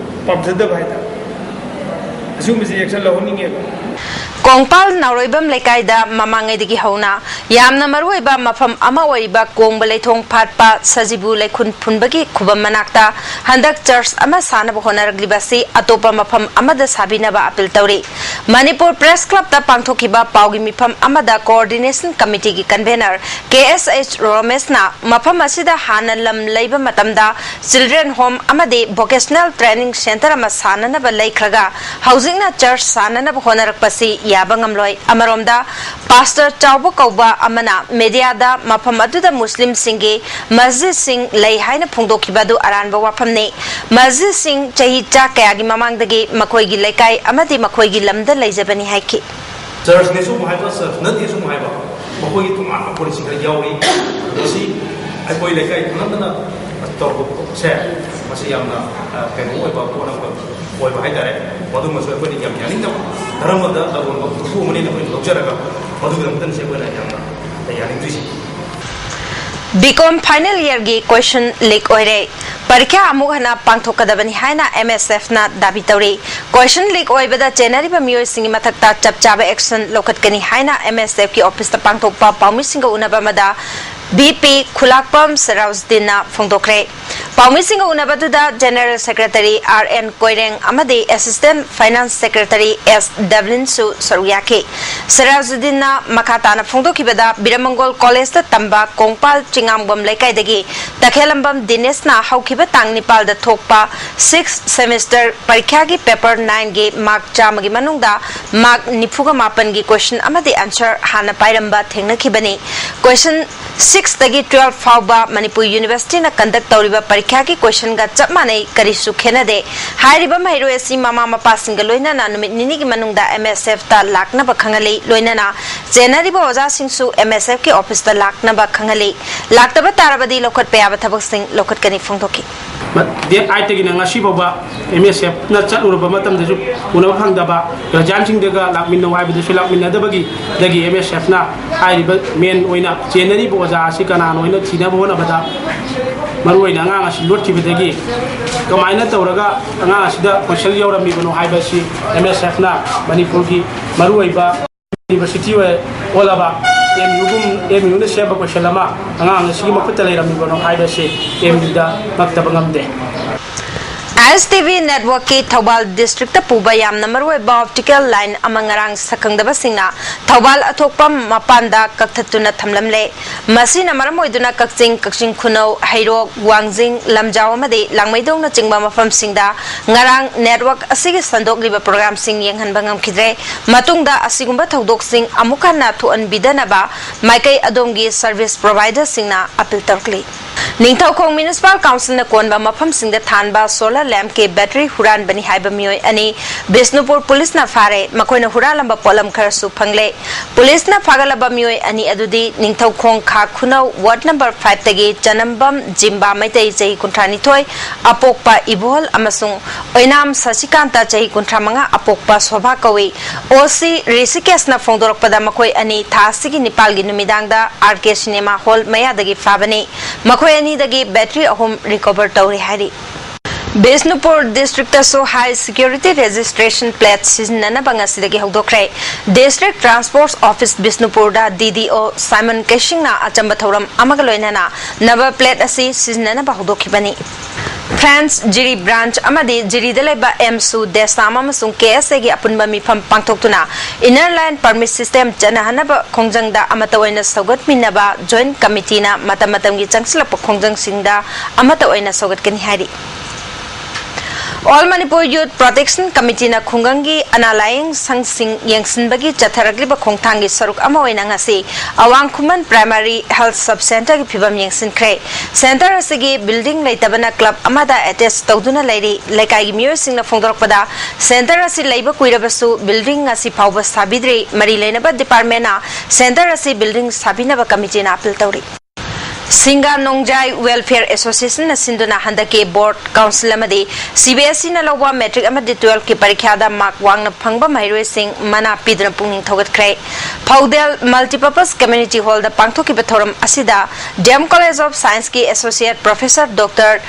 ꯄꯥꯝꯖꯗꯕ ꯍꯥꯏꯇꯥꯔꯦ꯫ ꯑꯁꯤꯒꯨꯝꯕꯁꯤ action ꯂꯧꯍꯟꯅꯤꯡꯉꯦꯕ꯫ ꯀꯣꯡꯄꯥꯜ ꯅꯥꯎꯔꯣꯏꯕꯝ ꯂꯩꯀꯥꯏꯗ ꯃꯃꯥꯡꯉꯩꯗꯒꯤ ꯍꯧꯅ ꯌꯥꯝꯅ ꯃꯔꯨꯑꯣꯏꯕ ꯃꯐꯝ ꯑꯃ ꯑꯣꯏꯔꯤꯕ ꯀꯣꯡꯕ ꯂꯩꯊꯣꯡ ꯐꯥꯠꯄ ꯁꯖꯤꯕꯨ ꯂꯩꯈꯨꯟ ꯐꯨꯟꯕꯒꯤ ꯈꯨꯕꯝ ꯃꯅꯥꯛꯇ ꯍꯟꯗꯛ ꯆꯔꯆ ꯑꯃ ꯁꯥꯅꯕ ꯍꯣꯠꯅꯔꯛꯂꯤꯕ ꯑꯁꯤ ꯑꯇꯣꯞꯄ ꯃꯐꯝ ꯑꯃꯗ ꯁꯥꯕꯤꯅꯕ ꯑꯄꯤꯜ ꯇꯧꯔꯤ꯫ ꯃꯅꯤꯄꯨꯔ ꯄ꯭ꯔꯦꯁ ꯀ꯭ꯂꯕꯇ ꯄꯥꯡꯊꯣꯛꯈꯤꯕ ꯄꯥꯎꯒꯤ ꯃꯤꯐꯝ ꯑꯃꯗ ꯀꯣꯑꯣꯔꯗꯤꯅꯦꯁꯟ ꯀꯃꯤꯇꯤꯒꯤ ꯀꯟꯚꯦꯅꯔ ꯀꯦ ꯑꯦꯁ ꯑꯩꯆ ꯔꯣꯃꯦꯁꯅ ꯃꯐꯝ ꯑꯁꯤꯗ ꯍꯥꯟꯅ ꯂꯝ ꯂꯩꯕ ꯃꯇꯝꯗ ꯆꯤꯜꯗ꯭ꯔꯦꯟ ꯍꯣꯝ ꯑꯃꯗꯤ ꯚꯣꯀꯦꯁꯅꯦꯜ ꯇ꯭ꯔꯦꯅꯤꯡ ꯁꯦꯟꯇꯔ ꯑꯃ ꯁꯥꯅꯅꯕ ꯂꯩꯈ꯭ꯔꯒ ꯍꯧꯖꯤꯛꯅ ꯆꯔꯆ ꯁꯥꯅꯅꯕ ꯍꯣꯠꯅꯔꯛꯄꯁꯤ ꯌꯥꯕ ꯉꯝꯂꯣꯏ꯫ ꯑꯃꯔꯣꯝꯗ ꯄꯥꯁꯇꯔ ꯆꯥꯎꯕ ꯀꯧꯕ ꯑꯃꯅ ꯃꯦꯗꯤꯌꯥꯗ ꯃꯐꯝ ꯑꯗꯨꯗ ꯃꯨꯁꯂꯤꯝꯁꯤꯡꯒꯤ ꯃꯁꯖꯤꯗꯁꯤꯡ ꯂꯩ ꯍꯥꯏꯅ ꯐꯣꯡꯗꯣꯛꯈꯤꯕ ꯑꯗꯨ ꯑꯔꯥꯟꯕ ꯋꯥꯐꯝꯅꯤ꯫ ꯃꯁꯖꯤꯗꯁꯤꯡ ꯆꯍꯤ ꯆꯥ ꯀꯌꯥꯒꯤ ꯃꯃꯥꯡꯗꯒꯤ ꯃꯈꯣꯏꯒꯤ ꯂꯩꯀꯥꯏ ꯑꯃꯗꯤ ꯃꯈꯣꯏꯒꯤ ꯂꯝꯗ ꯂꯩꯖꯕꯅꯤ ꯍꯥꯏꯈꯤ꯫ ꯆꯔꯆꯅꯦꯁꯨ ꯑꯃꯨꯛ ꯍꯥꯏꯕ, ꯆꯔꯆ ꯅꯠꯇꯦꯁꯨ ꯑꯃꯨꯛ ꯍꯥꯏꯕ, ꯃꯈꯣꯏꯒꯤ ꯇꯣꯉꯥꯟꯕ ꯄꯣꯂꯤꯁꯤ ꯈꯔ ꯌꯥꯎꯔꯤ꯫ ꯃꯁꯤ ꯑꯩꯈꯣꯏ ꯂꯩꯀꯥꯏ ꯈꯨꯅꯝꯗꯅ ꯇꯧꯔꯛꯄꯁꯦ, ꯃꯁꯤ ꯌꯥꯝꯅ, ꯑ, ꯀꯩꯅꯣ ꯑꯣꯏꯕ ꯄꯣꯠ ꯑꯃꯈꯛ ꯑꯣꯏꯕ ꯍꯥꯏꯇꯥꯔꯦ꯫ ꯃꯗꯨꯃꯁꯨ ꯑꯩꯈꯣꯏꯅ ꯌꯥꯝ ꯌꯥꯅꯤꯡꯗꯕ, ꯙꯔꯃꯗ ꯑꯔꯣꯟꯕ ꯈꯨꯠꯊꯨ ꯑꯃꯅꯦꯅ ꯑꯩꯈꯣꯏꯅ ꯂꯧꯖꯔꯒ, ꯃꯗꯨꯒꯤꯗꯃꯛꯇꯅꯤ ꯑꯩꯈꯣꯏꯅ ꯌꯥꯝꯅ ꯌꯥꯅꯤꯡꯗ꯭ꯔꯤꯁꯦ꯫ ꯕꯤ ꯀꯣꯝ ꯐꯥꯏꯅꯦꯜ ꯏꯌꯔꯒꯤ ꯀꯣꯏꯁꯟ ꯂꯤꯛ ꯑꯣꯏꯔꯦ꯫ ꯄꯔꯤꯈ꯭ꯌꯥ ꯑꯃꯨꯛ ꯍꯟꯅ ꯄꯥꯡꯊꯣꯛꯀꯗꯕꯅꯤ ꯍꯥꯏꯅ ꯑꯦꯝ ꯑꯦꯁ ꯑꯦꯐꯅ ꯗꯥꯕꯤ ꯇꯧꯔꯤ꯫ ꯀꯣꯏꯁꯟ ꯂꯤꯛ ꯑꯣꯏꯕꯗ ꯆꯦꯟꯅꯔꯤꯕ ꯃꯤꯑꯣꯏꯁꯤꯡꯒꯤ ꯃꯊꯛꯇ ꯆꯞ ꯆꯥꯕ ꯑꯦꯛꯁꯟ ꯂꯧꯈꯠꯀꯅꯤ ꯍꯥꯏꯅ ꯑꯦꯝ ꯑꯦꯁ ꯑꯦꯐꯀꯤ ꯑꯣꯐꯤꯁꯇ ꯄꯥꯡꯊꯣꯛꯄ ꯄꯥꯎꯃꯤꯁꯤꯡꯒ ꯎꯅꯕ ꯑꯃꯗ ꯚꯤ ꯄꯤ ꯈꯨꯂꯥꯛꯄꯝ ꯁꯦꯔꯥꯎꯖꯗꯤꯟꯅ ꯐꯣꯡꯗꯣꯛꯈ꯭ꯔꯦ꯫ ꯄꯥꯎꯃꯤꯁꯤꯡꯒ ꯎꯅꯕꯗꯨꯗ general secretary R N Koireng ꯑꯃꯗꯤ ꯑꯦꯁꯤꯁꯇꯦꯟ ꯐꯥꯏꯅꯥꯟꯁ ꯁꯦꯀ꯭ꯔꯦꯇꯔꯤ ꯑꯦꯁ ꯗꯕ꯭ꯂꯤꯟꯁꯨ ꯁꯔꯨꯛ ꯌꯥꯈꯤ꯫ ꯁꯦꯔꯥꯖꯨꯗꯤꯟꯅ ꯃꯈꯥ ꯇꯥꯅ ꯐꯣꯡꯗꯣꯛꯈꯤꯕꯗ ꯕꯤꯔꯃꯪꯒꯣꯜ ꯀꯣꯂꯦꯖꯇ ꯇꯝꯕ ꯀꯣꯡꯄꯥꯜ ꯆꯤꯉꯥꯝꯕꯝ ꯂꯩꯀꯥꯏꯗꯒꯤ ꯇꯈꯦꯂꯝꯕꯝ ꯗꯤꯅꯦꯁꯅ ꯍꯧꯈꯤꯕ ꯇꯥꯡ ꯅꯤꯄꯥꯜꯗ ꯊꯣꯛꯄ ꯁꯤꯛꯁ ꯁꯦꯃꯤꯁꯇꯔ ꯄꯔꯤꯈ꯭ꯌꯥꯒꯤ ꯄꯦꯄꯔ ꯅꯥꯏꯟꯒꯤ ꯃꯥꯔꯛ ꯆꯥꯝꯃꯒꯤ ꯃꯅꯨꯡꯗ ꯃꯥꯔꯛ ꯅꯤꯐꯨꯒ ꯃꯥꯄꯟꯒꯤ ꯀꯣꯏꯁꯟ ꯑꯃꯗꯤ ꯑꯟꯁꯔ ꯍꯥꯟꯅ ꯄꯥꯏꯔꯝꯕ ꯊꯦꯡꯅꯈꯤꯕꯅꯤ꯫ ꯀꯣꯏꯁꯟ ꯁꯤꯛꯁꯇꯒꯤ ꯇꯨꯋꯦꯜꯐ ꯐꯥꯎꯕ ꯃꯅꯤꯄꯨꯔ ꯌꯨꯅꯤꯚꯔꯁꯤꯇꯤꯅ ꯀꯟꯗꯛ ꯇꯧꯔꯤꯕ ꯄꯔꯤꯈ꯭ꯌꯥꯒꯤ ꯀꯣꯏꯁꯟꯒ ꯆꯞ ꯃꯥꯟꯅꯩ, ꯀꯔꯤꯁꯨ ꯈꯦꯠꯅꯗꯦ꯫ ꯍꯥꯏꯔꯤꯕ ꯃꯍꯩꯔꯣꯏ ꯑꯁꯤ ꯃꯃꯥ ꯃꯄꯥꯁꯤꯡꯒ ꯂꯣꯏꯅꯅ ꯅꯨꯃꯤꯠ ꯅꯤꯅꯤꯒꯤ ꯃꯅꯨꯡꯗ ꯑꯦꯝ ꯑꯦꯁ ꯑꯦꯐꯇ ꯂꯥꯛꯅꯕ ꯈꯪꯍꯜꯂꯤ꯫ ꯂꯣꯏꯅꯅ ꯆꯦꯟꯅꯔꯤꯕ ꯑꯣꯖꯥꯁꯤꯡꯁꯨ ꯑꯦꯝ ꯑꯦꯁ ꯑꯦꯐꯀꯤ ꯑꯣꯐꯤꯁꯇ ꯂꯥꯛꯅꯕ ꯈꯪꯍꯜꯂꯤ꯫ ꯂꯥꯛꯇꯕ ꯇꯥꯔꯕꯗꯤ ꯂꯧꯈꯠꯄ ꯌꯥꯕ ꯊꯕꯛꯁꯤꯡ ꯂꯧꯈꯠꯀꯅꯤ ꯐꯣꯡꯗꯣꯛꯈꯤ꯫ ꯗꯦꯠ ꯑꯥꯏꯠꯇꯒꯤꯅ ꯉꯁꯤ ꯐꯥꯎꯕ ꯑꯦꯝ ꯑꯦꯁ ꯑꯦꯐꯅ ꯆꯠꯂꯨꯔꯕ ꯃꯇꯝꯗꯁꯨ ꯎꯅꯕ ꯐꯪꯗꯕ, ꯒꯥꯔꯖꯤꯌꯥꯟꯁꯤꯡꯗꯒ ꯂꯥꯛꯃꯤꯟꯅꯧ ꯍꯥꯏꯕꯗꯁꯨ ꯂꯥꯛꯃꯤꯟꯅꯗꯕꯒꯤ, ꯑꯗꯒꯤ ꯑꯦꯝ ꯑꯦꯁ ꯑꯦꯐꯅ ꯍꯥꯏꯔꯤꯕ ꯃꯦꯟ ꯑꯣꯏꯅ ꯆꯦꯟꯅꯔꯤꯕ ꯑꯣꯖꯥ ꯑꯁꯤ ꯀꯅꯥꯅꯣ ꯍꯥꯏꯅ ꯊꯤꯅꯕ ꯍꯣꯠꯅꯕꯗ, ꯃꯔꯨꯑꯣꯏꯅ ꯑꯉꯥꯡ ꯑꯁꯤ ꯂꯣꯠꯈꯤꯕꯗꯒꯤ ꯀꯃꯥꯏꯅ ꯇꯧꯔꯒ ꯑꯉꯥꯡ ꯑꯁꯤꯗ ꯀꯣꯏꯁꯟ ꯌꯧꯔꯝꯃꯤꯕꯅꯣ ꯍꯥꯏꯕꯁꯤ ꯑꯦꯝ ꯑꯦꯁ ꯑꯦꯐꯅ ꯃꯅꯤꯄꯨꯔꯒꯤ ꯃꯔꯨꯑꯣꯏꯕ ꯌꯨꯅꯤꯚꯔꯁꯤꯇꯤ ꯑꯣꯏ-, ꯑꯣꯜꯂꯕ ꯑꯦꯝ ꯌꯨꯒꯨꯝ, ꯑꯦꯝ ꯌꯨꯅ ꯁꯦꯝꯕ ꯀꯣꯏꯁꯟ ꯑꯃ ꯑꯉꯥꯡ ꯑꯁꯤꯒꯤ ꯃꯈꯨꯠꯇ ꯂꯩꯔꯝꯃꯤꯕꯅꯣ ꯍꯥꯏꯕꯁꯤ ꯑꯦꯝ ꯌꯨꯗ ꯉꯛꯇꯕ ꯉꯝꯗꯦ꯫ ꯑꯥꯏ ꯑꯦꯁ ꯇꯤ ꯚꯤ ꯅꯦꯠꯋꯥꯔꯛꯀꯤ ꯊꯧꯕꯥꯜ ꯗꯤꯁꯇ꯭ꯔꯤꯛꯇ ꯄꯨꯕ ꯌꯥꯝꯅ ꯃꯔꯨꯑꯣꯏꯕ ꯑꯣꯞꯇꯤꯀꯦꯜ ꯂꯥꯏꯟ ꯑꯃ ꯉꯔꯥꯡ ꯁꯛꯈꯪꯗꯕꯁꯤꯡꯅ ꯊꯧꯕꯥꯜ ꯑꯊꯣꯛꯄ ꯃꯄꯥꯟꯗ ꯀꯛꯊꯠꯇꯨꯅ ꯊꯝꯂꯝꯂꯦ꯫ ꯃꯁꯤꯅ ꯃꯔꯝ ꯑꯣꯏꯗꯨꯅ ꯀꯛꯆꯤꯡ, ꯀꯛꯆꯤꯡ ꯈꯨꯅꯧ, ꯍꯩꯔꯣꯛ, ꯋꯥꯡꯖꯤꯡ, ꯂꯝꯖꯥꯎ ꯑꯃꯗꯤ ꯂꯥꯡꯃꯩꯗꯣꯡꯅꯆꯤꯡꯕ ꯃꯐꯝꯁꯤꯡꯗ ꯉꯔꯥꯡ ꯅꯦꯠꯋꯥꯔꯛ ꯑꯁꯤꯒꯤ ꯁꯟꯗꯣꯛꯂꯤꯕ ꯄ꯭ꯔꯣꯒ꯭ꯔꯥꯝꯁꯤꯡ ꯌꯦꯡꯍꯟꯕ ꯉꯝꯈꯤꯗ꯭ꯔꯦ꯫ ꯃꯇꯨꯡꯗ ꯑꯁꯤꯒꯨꯝꯕ ꯊꯧꯗꯣꯛꯁꯤꯡ ꯑꯃꯨꯛ ꯍꯟꯅ ꯊꯣꯛꯍꯟꯕꯤꯗꯅꯕ ꯃꯥꯏꯀꯩ ꯑꯗꯣꯝꯒꯤ ꯁꯔꯚꯤꯁ ꯄ꯭ꯔꯣꯚꯥꯏꯗꯔꯁꯤꯡꯅ ꯑꯄꯤꯜ ꯇꯧꯔꯛꯂꯤ꯫ ꯅꯤꯡꯊꯧꯈꯣꯡ ꯃ꯭ꯌꯨꯅꯤꯁꯤꯄꯥꯜ ꯀꯥꯎꯟꯁꯤꯜꯅ ꯀꯣꯟꯕ ꯃꯐꯝꯁꯤꯡꯗ ꯊꯥꯟꯕ ꯁꯣꯂꯔ ꯂꯦꯝꯞꯀꯤ ꯕꯦꯇꯔꯤ ꯍꯨꯔꯥꯟꯕꯅꯤ ꯍꯥꯏꯕ ꯃꯤꯑꯣꯏ ꯑꯅꯤ ꯕꯤꯁꯅꯨꯄꯨꯔ ꯄꯨꯂꯤꯁꯅ ꯐꯥꯔꯦ꯫ ꯃꯈꯣꯏꯅ ꯍꯨꯔꯥꯜꯂꯝꯕ ꯄꯣꯠꯂꯝ ꯈꯔꯁꯨ ꯐꯪꯂꯦ꯫ ꯄꯨꯂꯤꯁꯅ ꯐꯥꯒꯠꯂꯕ ꯃꯤꯑꯣꯏ ꯑꯅꯤ ꯑꯗꯨꯗꯤ ꯅꯤꯡꯊꯧꯈꯣꯡ ꯈꯥ ꯈꯨꯅꯧ ꯋꯥꯔꯗ ꯅꯝꯕꯔ ꯐꯥꯏꯚꯇꯒꯤ ꯆꯅꯝꯕꯝ ꯖꯤꯝꯕꯥ ꯃꯩꯇꯩ, ꯆꯍꯤ ꯀꯨꯟꯊ꯭ꯔꯥ ꯅꯤꯊꯣꯏ, ꯑꯄꯣꯛꯄ ꯏꯕꯣꯍꯜ, ꯑꯃꯁꯨꯡ ꯑꯣꯏꯅꯥꯝ ꯁꯁꯤꯀꯥꯟꯇ, ꯆꯍꯤ ꯀꯨꯟꯊ꯭ꯔꯥ ꯃꯉꯥ, ꯑꯄꯣꯛꯄ ꯁꯣꯚꯥ ꯀꯧꯏ꯫ ꯑꯣ ꯁꯤ ꯔꯤꯁꯤꯀꯦꯁꯅ ꯐꯣꯡꯗꯣꯔꯛꯄꯗ ꯃꯈꯣꯏ ꯑꯅꯤ ꯊꯥ ꯑꯁꯤꯒꯤ ꯅꯤꯄꯥꯜꯒꯤ ꯅꯨꯃꯤꯗꯥꯡꯗ ꯑꯥꯔ ꯀꯦ ꯁꯤꯅꯦꯃꯥ ꯍꯣꯜ ꯃꯌꯥꯗꯒꯤ ꯐꯥꯕꯅꯤ꯫ ꯃꯈꯣꯏ ꯑꯅꯤꯗꯒꯤ ꯕꯦꯇꯔꯤ ꯑꯍꯨꯝ ꯔꯤꯀꯣꯚꯔ ꯇꯧꯔꯦ ꯍꯥꯏꯔꯤ꯫ ꯕꯤꯁꯅꯨꯄꯨꯔ ꯗꯤꯁꯇ꯭ꯔꯤꯛꯇꯁꯨ ꯍꯥꯏ ꯁꯤꯀ꯭ꯌꯨꯔꯤꯇꯤ ꯔꯦꯖꯤꯁꯇ꯭ꯔꯦꯁꯟ ꯄ꯭ꯂꯦꯠ ꯁꯤꯖꯤꯟꯅꯅꯕ ꯉꯁꯤꯗꯒꯤ ꯍꯧꯗꯣꯛꯈ꯭ꯔꯦ꯫ ꯗꯤꯁꯇ꯭ꯔꯤꯛ ꯇ꯭ꯔꯥꯟꯁꯄꯣꯔꯠ ꯑꯣꯐꯤꯁ ꯕꯤꯁꯅꯨꯄꯨꯔꯗ ꯗꯤ ꯗꯤ ꯑꯣ ꯁꯥꯏꯃꯟ ꯀꯦꯁꯤꯡꯅ ꯑꯆꯝꯕ ꯊꯧꯔꯝ ꯑꯃꯒ ꯂꯣꯏꯅꯅ ꯅꯕ ꯄ꯭ꯂꯦꯠ ꯑꯁꯤ ꯁꯤꯖꯤꯟꯅꯅꯕ ꯍꯧꯗꯣꯛꯈꯤꯕꯅꯤ꯫ ꯐ꯭ꯔꯦꯟꯁ ꯖꯤꯔꯤ ꯕ꯭ꯔꯥꯟꯆ ꯑꯃꯗꯤ ꯖꯤꯔꯤꯗ ꯂꯩꯕ ꯑꯦꯝꯁꯨ ꯗꯦꯁꯥꯝ ꯑꯃꯁꯨꯡ ꯀꯦ ꯑꯦꯁ ꯑꯦꯒꯤ ꯑꯄꯨꯟꯕ ꯃꯤꯐꯝ ꯄꯥꯡꯊꯣꯛꯇꯨꯅ ꯏꯅꯔ ꯂꯥꯏꯟ ꯄꯔꯃꯤꯠ ꯁꯤꯁꯇꯦꯝ ꯆꯠꯅꯍꯟꯅꯕ ꯈꯣꯡꯖꯪꯗ ꯑꯃꯠꯇ ꯑꯣꯏꯅ ꯁꯧꯒꯠꯃꯤꯟꯅꯕ ꯖꯣꯏꯟꯠ ꯀꯃꯤꯇꯤꯅ ꯃꯇꯝ ꯃꯇꯝꯒꯤ ꯆꯪꯁꯤꯜꯂꯛꯄ ꯈꯣꯡꯖꯪꯁꯤꯡꯗ ꯑꯃꯠꯇ ꯑꯣꯏꯅ ꯁꯧꯒꯠꯀꯅꯤ ꯍꯥꯏꯔꯤ꯫ All Manipur Youth Protection Committeeꯅ ꯈꯨꯡꯒꯪꯒꯤ ꯑꯅꯥ ꯂꯥꯌꯦꯡ ꯁꯪꯁꯤꯡ ꯌꯦꯡꯁꯤꯟꯕꯒꯤ ꯆꯠꯊꯔꯛꯂꯤꯕ ꯈꯣꯡꯊꯥꯡꯒꯤ ꯁꯔꯨꯛ ꯑꯃ ꯑꯣꯏꯅ ꯉꯁꯤ ꯑꯋꯥꯡ ꯈꯨꯃꯟ Primary Health Sub Centreꯒꯤ ꯐꯤꯕꯝ ꯌꯦꯡꯁꯤꯟꯈ꯭ꯔꯦ꯫ Centre ꯑꯁꯤꯒꯤ building ꯂꯩꯇꯕꯅ club ꯑꯃꯗ attach ꯇꯧꯗꯨꯅ ꯂꯩꯔꯤ꯫ ꯂꯩꯀꯥꯏꯒꯤ ꯃꯤꯑꯣꯏꯁꯤꯡꯅ ꯐꯣꯡꯗꯣꯔꯛꯄꯗ, centre ꯑꯁꯤ ꯂꯩꯕ ꯀꯨꯏꯔꯕꯁꯨ building ꯉꯁꯤ ꯐꯥꯎꯕ ꯁꯥꯕꯤꯗ꯭ꯔꯤ꯫ ꯃꯔꯤ ꯂꯩꯅꯕ departmentꯅ centre ꯑꯁꯤ building ꯁꯥꯕꯤꯅꯕ committeeꯅ appeal ꯇꯧꯔꯤ꯫ ꯁꯤꯡꯒꯥ ꯅꯣꯡꯖꯥꯏ Welfare Associationꯅ ꯁꯤꯟꯗꯨꯅ ꯍꯟꯗꯛꯀꯤ board, council ꯑꯃꯗꯤ CBSEꯅ ꯂꯧꯕ matric ꯑꯃꯗꯤ twelveꯀꯤ ꯄꯔꯤꯈ꯭ꯌꯥꯗ mark ꯋꯥꯡꯅ ꯐꯪꯕ ꯃꯍꯩꯔꯣꯏꯁꯤꯡ ꯃꯅꯥ ꯄꯤꯗꯨꯅ ꯄꯨꯛꯅꯤꯡ ꯊꯧꯒꯠꯈ꯭ꯔꯦ꯫ ꯐꯧꯗꯦꯜ Multipurpose Community Hallꯗ ꯄꯥꯡꯊꯣꯛꯈꯤꯕ ꯊꯧꯔꯝ ꯑꯁꯤꯗ D M College of Scienceꯀꯤ Associate Professor Doctor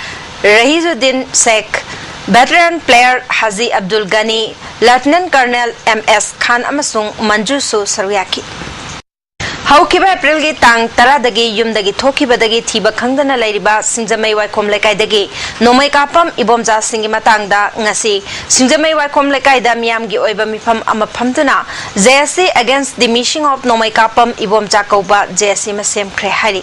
ꯔꯍꯤꯖꯨꯗꯤꯟ Sheikh, veteran player ꯍꯥꯖꯤ Abdul ꯒꯅꯤ, Lieutenant Colonel M S ꯈꯥꯟ ꯑꯃꯁꯨꯡ ꯃꯟꯖꯨꯁꯨ ꯁꯔꯨꯛ ꯌꯥꯈꯤ꯫ ꯍꯧꯈꯤꯕ Aprilꯒꯤ ꯇꯥꯡ ꯇꯔꯥꯗꯒꯤ ꯌꯨꯝꯗꯒꯤ ꯊꯣꯛꯈꯤꯕꯗꯒꯤ ꯊꯤꯕ ꯈꯪꯗꯅ ꯂꯩꯔꯤꯕ ꯁꯤꯡꯖꯃꯩ ꯋꯥꯏꯈꯣꯝ ꯂꯩꯀꯥꯏꯗꯒꯤ ꯅꯣꯡꯃꯩ ꯀꯥꯞꯄꯝ ꯏꯕꯣꯝꯆꯥꯁꯤꯡꯒꯤ ꯃꯇꯥꯡꯗ ꯉꯁꯤ ꯁꯤꯡꯖꯃꯩ ꯋꯥꯏꯈꯣꯝ ꯂꯩꯀꯥꯏꯗ ꯃꯤꯌꯥꯝꯒꯤ ꯑꯣꯏꯕ ꯃꯤꯐꯝ ꯑꯃ ꯐꯝꯗꯨꯅ J S C Against the Missing of ꯅꯣꯡꯃꯩ ꯀꯥꯞꯄꯝ ꯏꯕꯣꯝꯆꯥ ꯀꯧꯕ J S C ꯑꯃ ꯁꯦꯝꯈ꯭ꯔꯦ ꯍꯥꯏꯔꯤ꯫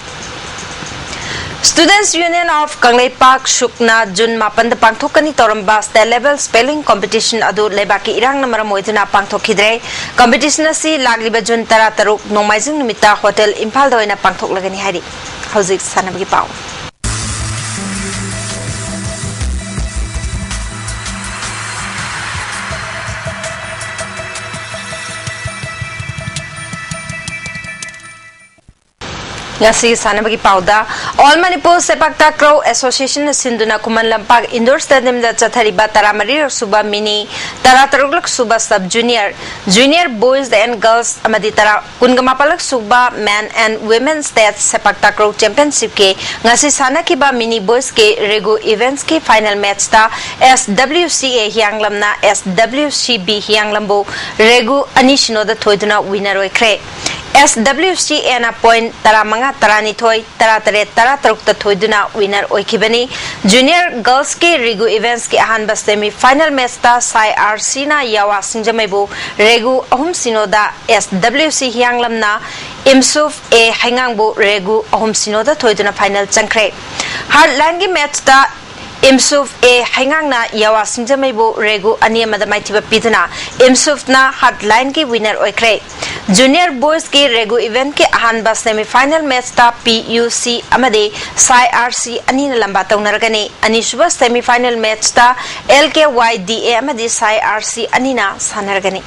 Students Union of ꯀꯪꯂꯩꯄꯥꯛ, ꯁꯨꯛꯅ ꯖꯨꯟ ꯃꯥꯄꯟꯗ ꯄꯥꯡꯊꯣꯛꯀꯅꯤ ꯇꯧꯔꯝꯕ state level spelling competition ꯑꯗꯨ ꯂꯩꯕꯥꯛꯀꯤ ꯏꯔꯥꯡꯅ ꯃꯔꯝ ꯑꯣꯏꯗꯨꯅ ꯄꯥꯡꯊꯣꯛꯈꯤꯗ꯭ꯔꯦ꯫ Competition ꯑꯁꯤ ꯂꯥꯛꯂꯤꯕ ꯖꯨꯟ ꯇꯔꯥꯇꯔꯨꯛ ꯅꯣꯡꯃꯥꯏꯖꯤꯡ ꯅꯨꯃꯤꯠꯇ ꯍꯣꯇꯦꯜ ꯏꯝꯐꯥꯜꯗ ꯑꯣꯏꯅ ꯄꯥꯡꯊꯣꯛꯂꯒꯅꯤ ꯍꯥꯏꯔꯤ꯫ ꯍꯧꯖꯤꯛ ꯁꯥꯟꯅꯕꯒꯤ ꯄꯥꯎ꯫ ꯉꯁꯤꯒꯤ ꯁꯥꯟꯅꯕꯒꯤ ꯄꯥꯎꯗ, All Manipur Sepak Takraw Associationꯅ ꯁꯤꯟꯗꯨꯅ ꯈꯨꯃꯟ ꯂꯝꯄꯥꯛ indoor stadiumꯗ ꯆꯠꯊꯔꯤꯕ ꯇꯔꯥꯃꯔꯤꯔꯛ ꯁꯨꯕ mini, ꯇꯔꯥꯇꯔꯨꯛꯂꯛ ꯁꯨꯕ sub junior, junior boys and girls ꯑꯃꯗꯤ ꯇꯔꯥ, ꯀꯨꯟꯒ ꯃꯥꯄꯜꯂꯛ ꯁꯨꯕ men and women state sepak takraw championshipꯀꯤ ꯉꯁꯤ ꯁꯥꯟꯅꯈꯤꯕ mini boysꯀꯤ Regu Evensꯀꯤ final matchꯇ S W C A ꯍꯤꯌꯥꯡꯂꯝꯅ S W C B ꯍꯤꯌꯥꯡꯂꯝꯕꯨ Regu ꯑꯅꯤ ꯁꯤꯅꯣꯗ ꯊꯣꯏꯗꯨꯅ winner ꯑꯣꯏꯈ꯭ꯔꯦ꯫ S W C Aꯅ point ꯇꯔꯥꯃꯉꯥ, ꯇꯔꯥꯅꯤꯊꯣꯏ, ꯇꯔꯥꯇꯔꯦꯠ, ꯇꯔꯥꯇꯔꯨꯛꯇ ꯊꯣꯏꯗꯨꯅ winner ꯑꯣꯏꯈꯤꯕꯅꯤ꯫ Junior girlsꯀꯤ Regu Evensꯀꯤ ꯑꯍꯥꯟꯕ semi final matchꯇ Sai R Cꯅ Yawa ꯁꯤꯡꯖꯃꯩꯕꯨ Regu ꯑꯍꯨꯝ ꯁꯤꯅꯣꯗ, S W C ꯍꯤꯌꯥꯡꯂꯝꯅ Imsuf A ꯍꯩꯉꯥꯡꯕꯨ Regu ꯑꯍꯨꯝ ꯁꯤꯅꯣꯗ ꯊꯣꯏꯗꯨꯅ final ꯆꯪꯈ꯭ꯔꯦ꯫ Heartlandꯒꯤ matchꯇ ꯏꯝꯁꯨꯐ ꯑꯦ ꯍꯩꯉꯥꯡꯅ ꯌꯥꯋꯥ ꯁꯤꯡꯖꯃꯩꯕꯨ ꯔꯦꯒꯨ ꯑꯅꯤ ꯑꯃꯗ ꯃꯥꯏꯊꯤꯕ ꯄꯤꯗꯨꯅ ꯏꯝꯁꯨꯐꯅ ꯍꯥꯔꯠꯂꯥꯏꯟꯒꯤ ꯋꯤꯅꯔ ꯑꯣꯏꯈ꯭ꯔꯦ꯫ ꯖꯨꯅꯤꯌꯔ ꯕꯣꯏꯁꯀꯤ ꯔꯦꯒꯨ ꯏꯚꯦꯟꯠꯀꯤ ꯑꯍꯥꯟꯕ ꯁꯦꯃꯤꯐꯥꯏꯅꯦꯜ ꯃꯦꯠꯆꯇ ꯄꯤ ꯌꯨ ꯁꯤ ꯑꯃꯗꯤ ꯁꯥꯏ ꯑꯥꯔ ꯁꯤ ꯑꯅꯤꯅ ꯂꯝꯕꯥ ꯇꯧꯅꯔꯒꯅꯤ꯫ ꯑꯅꯤꯁꯨꯕ ꯁꯦꯃꯤꯐꯥꯏꯅꯦꯜ ꯃꯦꯠꯆꯇ ꯑꯦꯜ ꯀꯦ ꯋꯥꯏ ꯗꯤ ꯑꯦ ꯑꯃꯗꯤ ꯁꯥꯏ ꯑꯥꯔ ꯁꯤ ꯑꯅꯤꯅ ꯁꯥꯟꯅꯔꯒꯅꯤ꯫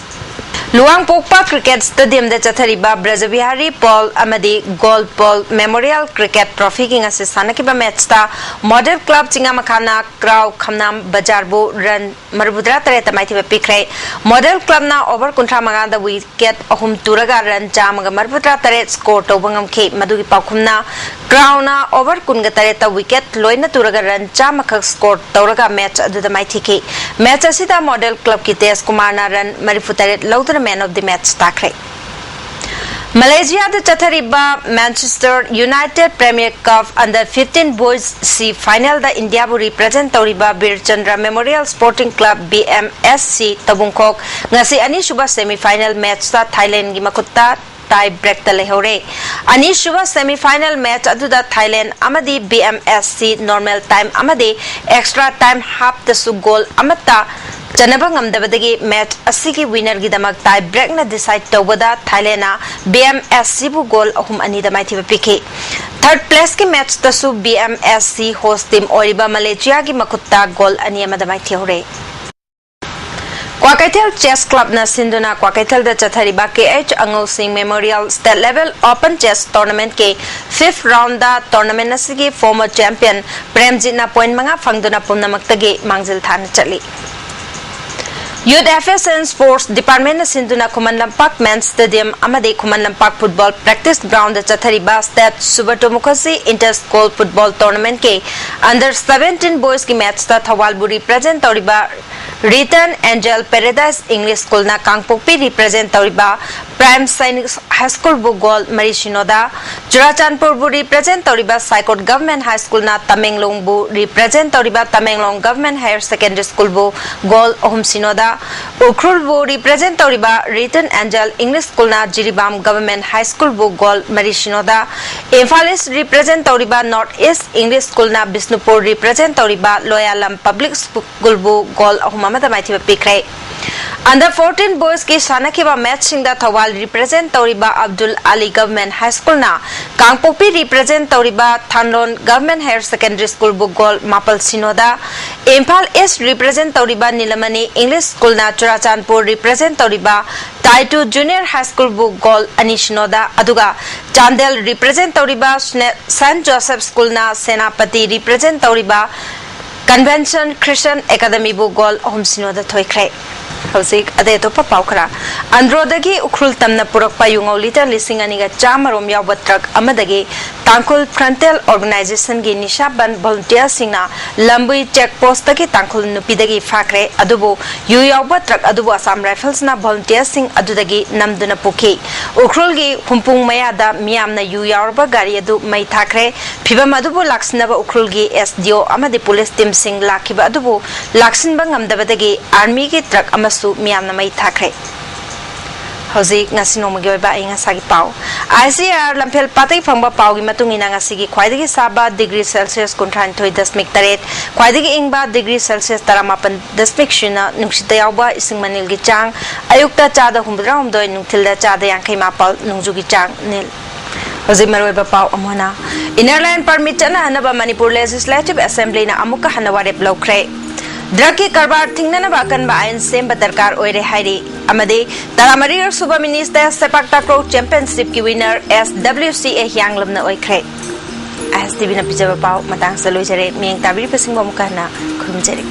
ꯂꯨꯋꯥꯡꯄꯣꯛꯄ ꯀ꯭ꯔꯤꯀꯦꯠ ꯁ꯭ꯇꯦꯗꯤꯌꯝꯗ ꯆꯠꯊꯔꯤꯕ ꯕ꯭ꯔꯖꯕꯤꯍꯥꯔꯤ ꯄꯣꯜ ꯑꯃꯗꯤ ꯒꯣꯜ ꯄꯣꯜ ꯃꯦꯃꯣꯔꯤꯌꯦꯜ ꯀ꯭ꯔꯤꯀꯦꯠ ꯇ꯭ꯔꯣꯐꯤꯒꯤ ꯉꯁꯤ ꯁꯥꯟꯅꯈꯤꯕ ꯃꯦꯠꯆꯇ ꯃꯣꯗꯦꯜ ꯀ꯭ꯂꯕ ꯆꯤꯡꯉꯥꯃꯈꯥꯅ ꯀ꯭ꯔꯥꯎ ꯈꯝꯅꯥꯝ ꯕꯖꯥꯔꯕꯨ ꯔꯟ ꯃꯔꯤꯐꯨꯇꯔꯥ ꯇꯔꯦꯠꯇ ꯃꯥꯏꯊꯤꯕ ꯄꯤꯈ꯭ꯔꯦ꯫ ꯃꯣꯗꯦꯜ ꯀ꯭ꯂꯕꯅ ꯑꯣꯚꯔ ꯀꯨꯟꯊ꯭ꯔꯥ ꯃꯉꯥꯗ ꯋꯤꯀꯦꯠ ꯑꯍꯨꯝ ꯇꯨꯔꯒ ꯔꯟ ꯆꯥꯝꯃꯒ ꯃꯔꯤꯐꯨꯇꯔꯥ ꯇꯔꯦꯠ ꯁ꯭ꯀꯣꯔ ꯇꯧꯕ ꯉꯝꯈꯤ꯫ ꯃꯗꯨꯒꯤ ꯄꯥꯎꯈꯨꯝꯅ ꯀ꯭ꯔꯥꯎꯅ ꯑꯣꯚꯔ ꯀꯨꯟꯒ ꯇꯔꯦꯠꯇ ꯋꯤꯀꯦꯠ ꯂꯣꯏꯅ ꯇꯨꯔꯒ ꯔꯟ ꯆꯥꯝꯃꯈꯛ ꯁ꯭ꯀꯣꯔ ꯇꯧꯔꯒ ꯃꯦꯠꯆ ꯑꯗꯨꯗ ꯃꯥꯏꯊꯤꯈꯤ꯫ ꯃꯦꯠꯆ ꯑꯁꯤꯗ ꯃꯣꯗꯦꯜ ꯀ꯭ꯂꯕꯀꯤ ꯇꯦꯖ ꯀꯨꯃꯥꯔꯅ ꯔꯟ ꯃꯔꯤꯐꯨꯇꯔꯦꯠ ꯂꯧꯗꯨꯅ ꯃꯦꯟ ꯑꯣꯐ ꯗꯤ ꯃꯦꯠꯆ ꯇꯥꯈ꯭ꯔꯦ꯫ ꯃꯂꯦꯁꯤꯌꯥꯗ ꯆꯠꯊꯔꯤꯕ Manchester United premier cup under fifteen boys ꯁꯤ ꯐꯥꯏꯅꯦꯜꯗ ꯏꯟꯗꯤꯌꯥꯕꯨ ꯔꯤꯄ꯭ꯔꯖꯦꯟ ꯇꯧꯔꯤꯕ Bir Chandra memorial sporting club, B M S C, ꯇꯧꯕꯨꯡꯈꯣꯛ ꯉꯁꯤ ꯑꯅꯤꯁꯨꯕ ꯁꯦꯃꯤꯐꯥꯏꯅꯦꯜ ꯃꯦꯠꯆꯇ ꯊꯥꯏꯂꯦꯟꯒꯤ ꯃꯈꯨꯠꯇ ꯇꯥꯏ ꯕ꯭ꯔꯦꯛꯇ ꯂꯩꯍꯧꯔꯦ꯫ ꯑꯅꯤꯁꯨꯕ ꯁꯦꯃꯤꯐꯥꯏꯅꯦꯜ ꯃꯦꯠꯆ ꯑꯗꯨꯗ ꯊꯥꯏꯂꯦꯟ ꯑꯃꯗꯤ ꯕꯤ ꯑꯦꯝ ꯑꯦꯁ ꯁꯤ ꯅꯣꯔꯃꯦꯜ ꯇꯥꯏꯝ ꯑꯃꯗꯤ ꯑꯦꯛꯁꯇ꯭ꯔꯥ ꯇꯥꯏꯝ ꯍꯥꯞꯇꯁꯨ ꯒꯣꯜ ꯑꯃꯠꯇ ꯆꯟꯅꯕ ꯉꯝꯗꯕꯗꯒꯤ ꯃꯦꯠꯆ ꯑꯁꯤꯒꯤ ꯋꯤꯅꯔꯒꯤꯗꯃꯛ ꯇꯥꯏ ꯕ꯭ꯔꯦꯛꯅ ꯗꯤꯁꯥꯏꯗ ꯇꯧꯕꯗ ꯊꯥꯏꯂꯦꯟꯅ ꯕꯤ ꯑꯦꯝ ꯑꯦꯁ ꯁꯤꯕꯨ ꯒꯣꯜ ꯑꯍꯨꯝ ꯑꯅꯤꯗ ꯃꯥꯏꯊꯤꯕ ꯄꯤꯈꯤ꯫ ꯊꯥꯔꯗ ꯄ꯭ꯂꯦꯁꯀꯤ ꯃꯦꯠꯆꯇꯁꯨ B M S C host team ꯑꯣꯏꯔꯤꯕ ꯃꯂꯦꯁꯤꯌꯥꯒꯤ ꯃꯈꯨꯠꯇ ꯒꯣꯜ ꯑꯅꯤ ꯑꯃꯗ ꯃꯥꯏꯊꯤꯍꯧꯔꯦ꯫ ꯀ꯭ꯋꯥꯀꯩꯊꯦꯜ ꯆꯦꯁ ꯀ꯭ꯂꯕꯅ ꯁꯤꯟꯗꯨꯅ ꯀ꯭ꯋꯥꯀꯩꯊꯦꯜꯗ ꯆꯠꯊꯔꯤꯕ ꯀꯦ ꯑꯩꯆ ꯑꯉꯧꯁꯤꯡ memorial state level open chess ꯇꯣꯔꯅꯥꯃꯦꯟꯠꯀꯤ ꯐꯤꯐꯊ ꯔꯥꯎꯟꯗ ꯇꯣꯔꯅꯥꯃꯦꯟꯠ ꯑꯁꯤꯒꯤ ꯐꯣꯔꯃꯔ ꯆꯦꯝꯄꯤꯌꯟ ꯄ꯭ꯔꯦꯝꯖꯤꯠꯅ ꯄꯣꯏꯟꯠ ꯃꯉꯥ ꯐꯪꯗꯨꯅ ꯄꯨꯝꯅꯃꯛꯇꯒꯤ ꯃꯥꯡꯖꯤꯜ ꯊꯥꯅ ꯆꯠꯂꯤ꯫ Youth Affairs and Sports Departmentꯅ ꯁꯤꯟꯗꯨꯅ ꯈꯨꯃꯟ ꯂꯝꯄꯥꯛ ꯃꯦꯟꯁ ꯁ꯭ꯇꯦꯗꯤꯌꯝ ꯑꯃꯗꯤ Khuman Lampak football practice ground ꯆꯠꯊꯔꯤꯕ state Subroto Mukherjee inter school football ꯇꯣꯔꯅꯥꯃꯦꯟꯠꯀꯤ ꯑꯟꯗꯔ ꯁꯚꯦꯟꯇꯤꯟ ꯕꯣꯏꯁꯀꯤ ꯃꯦꯠꯆꯇ ꯊꯧꯕꯥꯜꯕꯨ ꯔꯤꯄ꯭ꯔꯖꯦꯟ ꯇꯧꯔꯤꯕ Return Angel Paradise English School ꯅ ꯀꯥꯡꯄꯣꯛꯄꯤ represent ꯇꯧꯔꯤꯕ Prime Sainik High School ꯕꯨ goal ꯃꯔꯤ ꯁꯤꯅꯣꯗ, ꯆꯨꯔꯥꯆꯥꯟꯄꯨꯔꯕꯨ represent ꯇꯧꯔꯤꯕ Saikot Government High School ꯅ ꯇꯃꯦꯡꯂꯣꯡꯕꯨ represent ꯇꯧꯔꯤꯕ Tamenglong Government Higher Secondary School ꯕꯨ goal ꯑꯍꯨꯝ ꯁꯤꯅꯣꯗ, ꯎꯈ꯭ꯔꯨꯜꯕꯨ represent ꯇꯧꯔꯤꯕ Return Angel English School ꯅ ꯖꯤꯔꯤꯕꯥꯝ Government High School ꯕꯨ goal ꯃꯔꯤ ꯁꯤꯅꯣꯗ, ꯏꯝꯐꯥꯜ East represent ꯇꯧꯔꯤꯕ North East English School ꯅ ꯕꯤꯁꯅꯨꯄꯨꯔ represent ꯇꯧꯔꯤꯕ ꯂꯣꯌꯥꯂꯝ Public School ꯕꯨ goal ꯑꯍꯨꯝ ꯑꯃꯗ ꯃꯥꯏꯊꯤꯕ ꯄꯤꯈ꯭ꯔꯦ꯫ Under fourteen boys ꯀꯤ ꯁꯥꯟꯅꯈꯤꯕ match ꯁꯤꯡꯗ ꯊꯧꯕꯥꯜ represent ꯇꯧꯔꯤꯕ Abdul Ali Government High School ꯅ ꯀꯥꯡꯄꯣꯛꯄꯤ represent ꯇꯧꯔꯤꯕ ꯊꯥꯟꯂꯣꯟ Government Higher Secondary School ꯕꯨ goal ꯃꯥꯄꯜ ꯁꯤꯅꯣꯗ, ꯏꯝꯐꯥꯜ East represent ꯇꯧꯔꯤꯕ ꯅꯤꯂꯃꯅꯤ English School ꯅ ꯆꯨꯔꯥꯆꯥꯟꯄꯨꯔ represent ꯇꯧꯔꯤꯕ ꯇꯥꯏꯇꯨ Junior High School ꯕꯨ goal ꯑꯅꯤ ꯁꯤꯅꯣꯗ, ꯑꯗꯨꯒ ꯆꯥꯟꯗꯦꯜ represent ꯇꯧꯔꯤꯕ ꯁ꯭ꯅꯦ-, Saint Joseph School ꯅ ꯁꯦꯅꯥꯄꯇꯤ represent ꯇꯧꯔꯤꯕ Convention Christian Academy ꯕꯨ goal ꯑꯍꯨꯝ ꯁꯤꯅꯣꯗ ꯊꯣꯏꯈ꯭ꯔꯦ꯫ ꯍꯧꯖꯤꯛ ꯑꯇꯩ ꯑꯇꯣꯞꯄ ꯄꯥꯎ ꯈꯔ꯫ ꯑꯟꯗ꯭ꯔꯣꯗꯒꯤ ꯎꯈ꯭ꯔꯨꯜ ꯇꯝꯅ ꯄꯨꯔꯛꯄ ꯌꯨꯉꯧ litre ꯂꯤꯁꯤꯡ ꯑꯅꯤꯒ ꯆꯥꯝꯃ ꯔꯣꯝ ꯌꯥꯎꯕ truck ꯑꯃꯗꯒꯤ ꯇꯥꯡꯈꯨꯜ Frontal Organization ꯒꯤ ꯅꯤꯁꯥ ꯕꯟ volunteer ꯁꯤꯡꯅ ꯂꯝꯕꯨꯏ check post ꯇꯒꯤ ꯇꯥꯡꯈꯨꯜ ꯅꯨꯄꯤꯗꯒꯤ ꯐꯥꯈ꯭ꯔꯦ꯫ ꯑꯗꯨꯕꯨ ꯌꯨ ꯌꯥꯎꯕ truck ꯑꯗꯨꯕꯨ Assam Rifles ꯅ volunteer ꯁꯤꯡ ꯑꯗꯨꯗꯒꯤ ꯅꯝꯗꯨꯅ ꯄꯨꯈꯤ꯫ ꯎꯈ꯭ꯔꯨꯜꯒꯤ ꯍꯨꯝꯄꯨꯡ ꯃꯌꯥꯗ ꯃꯤꯌꯥꯝꯅ ꯌꯨ ꯌꯥꯎꯔꯕ ꯒꯥꯔꯤ ꯑꯗꯨ ꯃꯩ ꯊꯥꯈ꯭ꯔꯦ꯫ ꯐꯤꯚꯝ ꯑꯗꯨꯕꯨ ꯂꯥꯛꯁꯤꯟꯅꯕ ꯎꯈ꯭ꯔꯨꯜꯒꯤ S D O ꯑꯃꯗꯤ police team ꯁꯤꯡ ꯂꯥꯛꯈꯤꯕ ꯑꯗꯨꯕꯨ ꯂꯥꯛꯁꯤꯟꯕ ꯉꯝꯗꯕꯗꯒꯤ army ꯒꯤ truck ꯑꯃꯁꯨ ꯃꯤꯌꯥꯝꯅ ꯃꯩ ꯊꯥꯈ꯭ꯔꯦ꯫ ꯍꯧꯖꯤꯛ ꯉꯁꯤ ꯅꯣꯡꯃꯒꯤ ꯑꯣꯏꯕ ꯑꯏꯪ ꯑꯁꯥꯒꯤ ꯄꯥꯎ꯫ I C A R ꯂꯝꯐꯦꯜ ꯄꯥꯠꯇꯒꯤ ꯐꯪꯕ ꯄꯥꯎꯒꯤ ꯃꯇꯨꯡ ꯏꯟꯅ ꯉꯁꯤꯒꯤ ꯈ꯭ꯋꯥꯏꯗꯒꯤ ꯁꯥꯕ degree Celsius ꯀꯨꯟꯊ꯭ꯔꯥ ꯅꯤꯊꯣꯏ ꯗꯁꯃꯤꯛ ꯇꯔꯦꯠ, ꯈ꯭ꯋꯥꯏꯗꯒꯤ ꯏꯪꯕ degree Celsius ꯇꯔꯥꯃꯥꯄꯟ ꯗꯁꯃꯤꯛ ꯁꯤꯅꯣ, ꯅꯨꯡꯁꯤꯠꯇ ꯌꯥꯎꯕ ꯏꯁꯤꯡ ꯃꯅꯤꯜꯒꯤ ꯆꯥꯡ ꯑꯌꯨꯛꯇ ꯆꯥꯗ ꯍꯨꯝꯐꯨꯇꯔꯥ ꯍꯨꯝꯗꯣꯏ, ꯅꯨꯡꯊꯤꯜꯗ ꯆꯥꯗ ꯌꯥꯡꯈꯩ ꯃꯥꯄꯜ, ꯅꯣꯡꯖꯨꯒꯤ ꯆꯥꯡ ꯅꯤꯜ꯫ ꯍꯧꯖꯤꯛ ꯃꯔꯨꯑꯣꯏꯕ ꯄꯥꯎ ꯑꯃꯨꯛ ꯍꯟꯅ꯫ Inner Line permit ꯆꯠꯅꯍꯟꯅꯕ Manipur Legislative Assembly ꯅ ꯑꯃꯨꯛꯀ ꯍꯟꯅ ꯋꯥꯔꯦꯞ ꯂꯧꯈ꯭ꯔꯦ꯫ Drug ꯀꯤ ꯀꯔꯕꯥꯔ ꯊꯤꯡꯅꯅꯕ ꯑꯀꯟꯕ ꯑꯥꯏꯟ ꯁꯦꯝꯕ ꯗꯔꯀꯥꯔ ꯑꯣꯏꯔꯦ ꯍꯥꯏꯔꯤ꯫ ꯑꯃꯗꯤ ꯇꯔꯥꯃꯔꯤ ꯁꯨꯕ Minister Sepak Takraw Championship ꯀꯤ winner S W C A ꯍꯤꯌꯥꯡꯂꯝꯅ ꯑꯣꯏꯈ꯭ꯔꯦ꯫ I S T V ꯅ ꯄꯤꯖꯕ ꯄꯥꯎ ꯃꯇꯥꯡꯁꯤꯗ ꯂꯣꯏꯖꯔꯦ꯫ ꯃꯤꯠꯌꯦꯡ ꯇꯥꯕꯤꯔꯤꯕꯁꯤꯡꯕꯨ ꯑꯃꯨꯛꯀ ꯍꯟꯅ ꯈꯨꯔꯨꯝꯖꯔꯤ꯫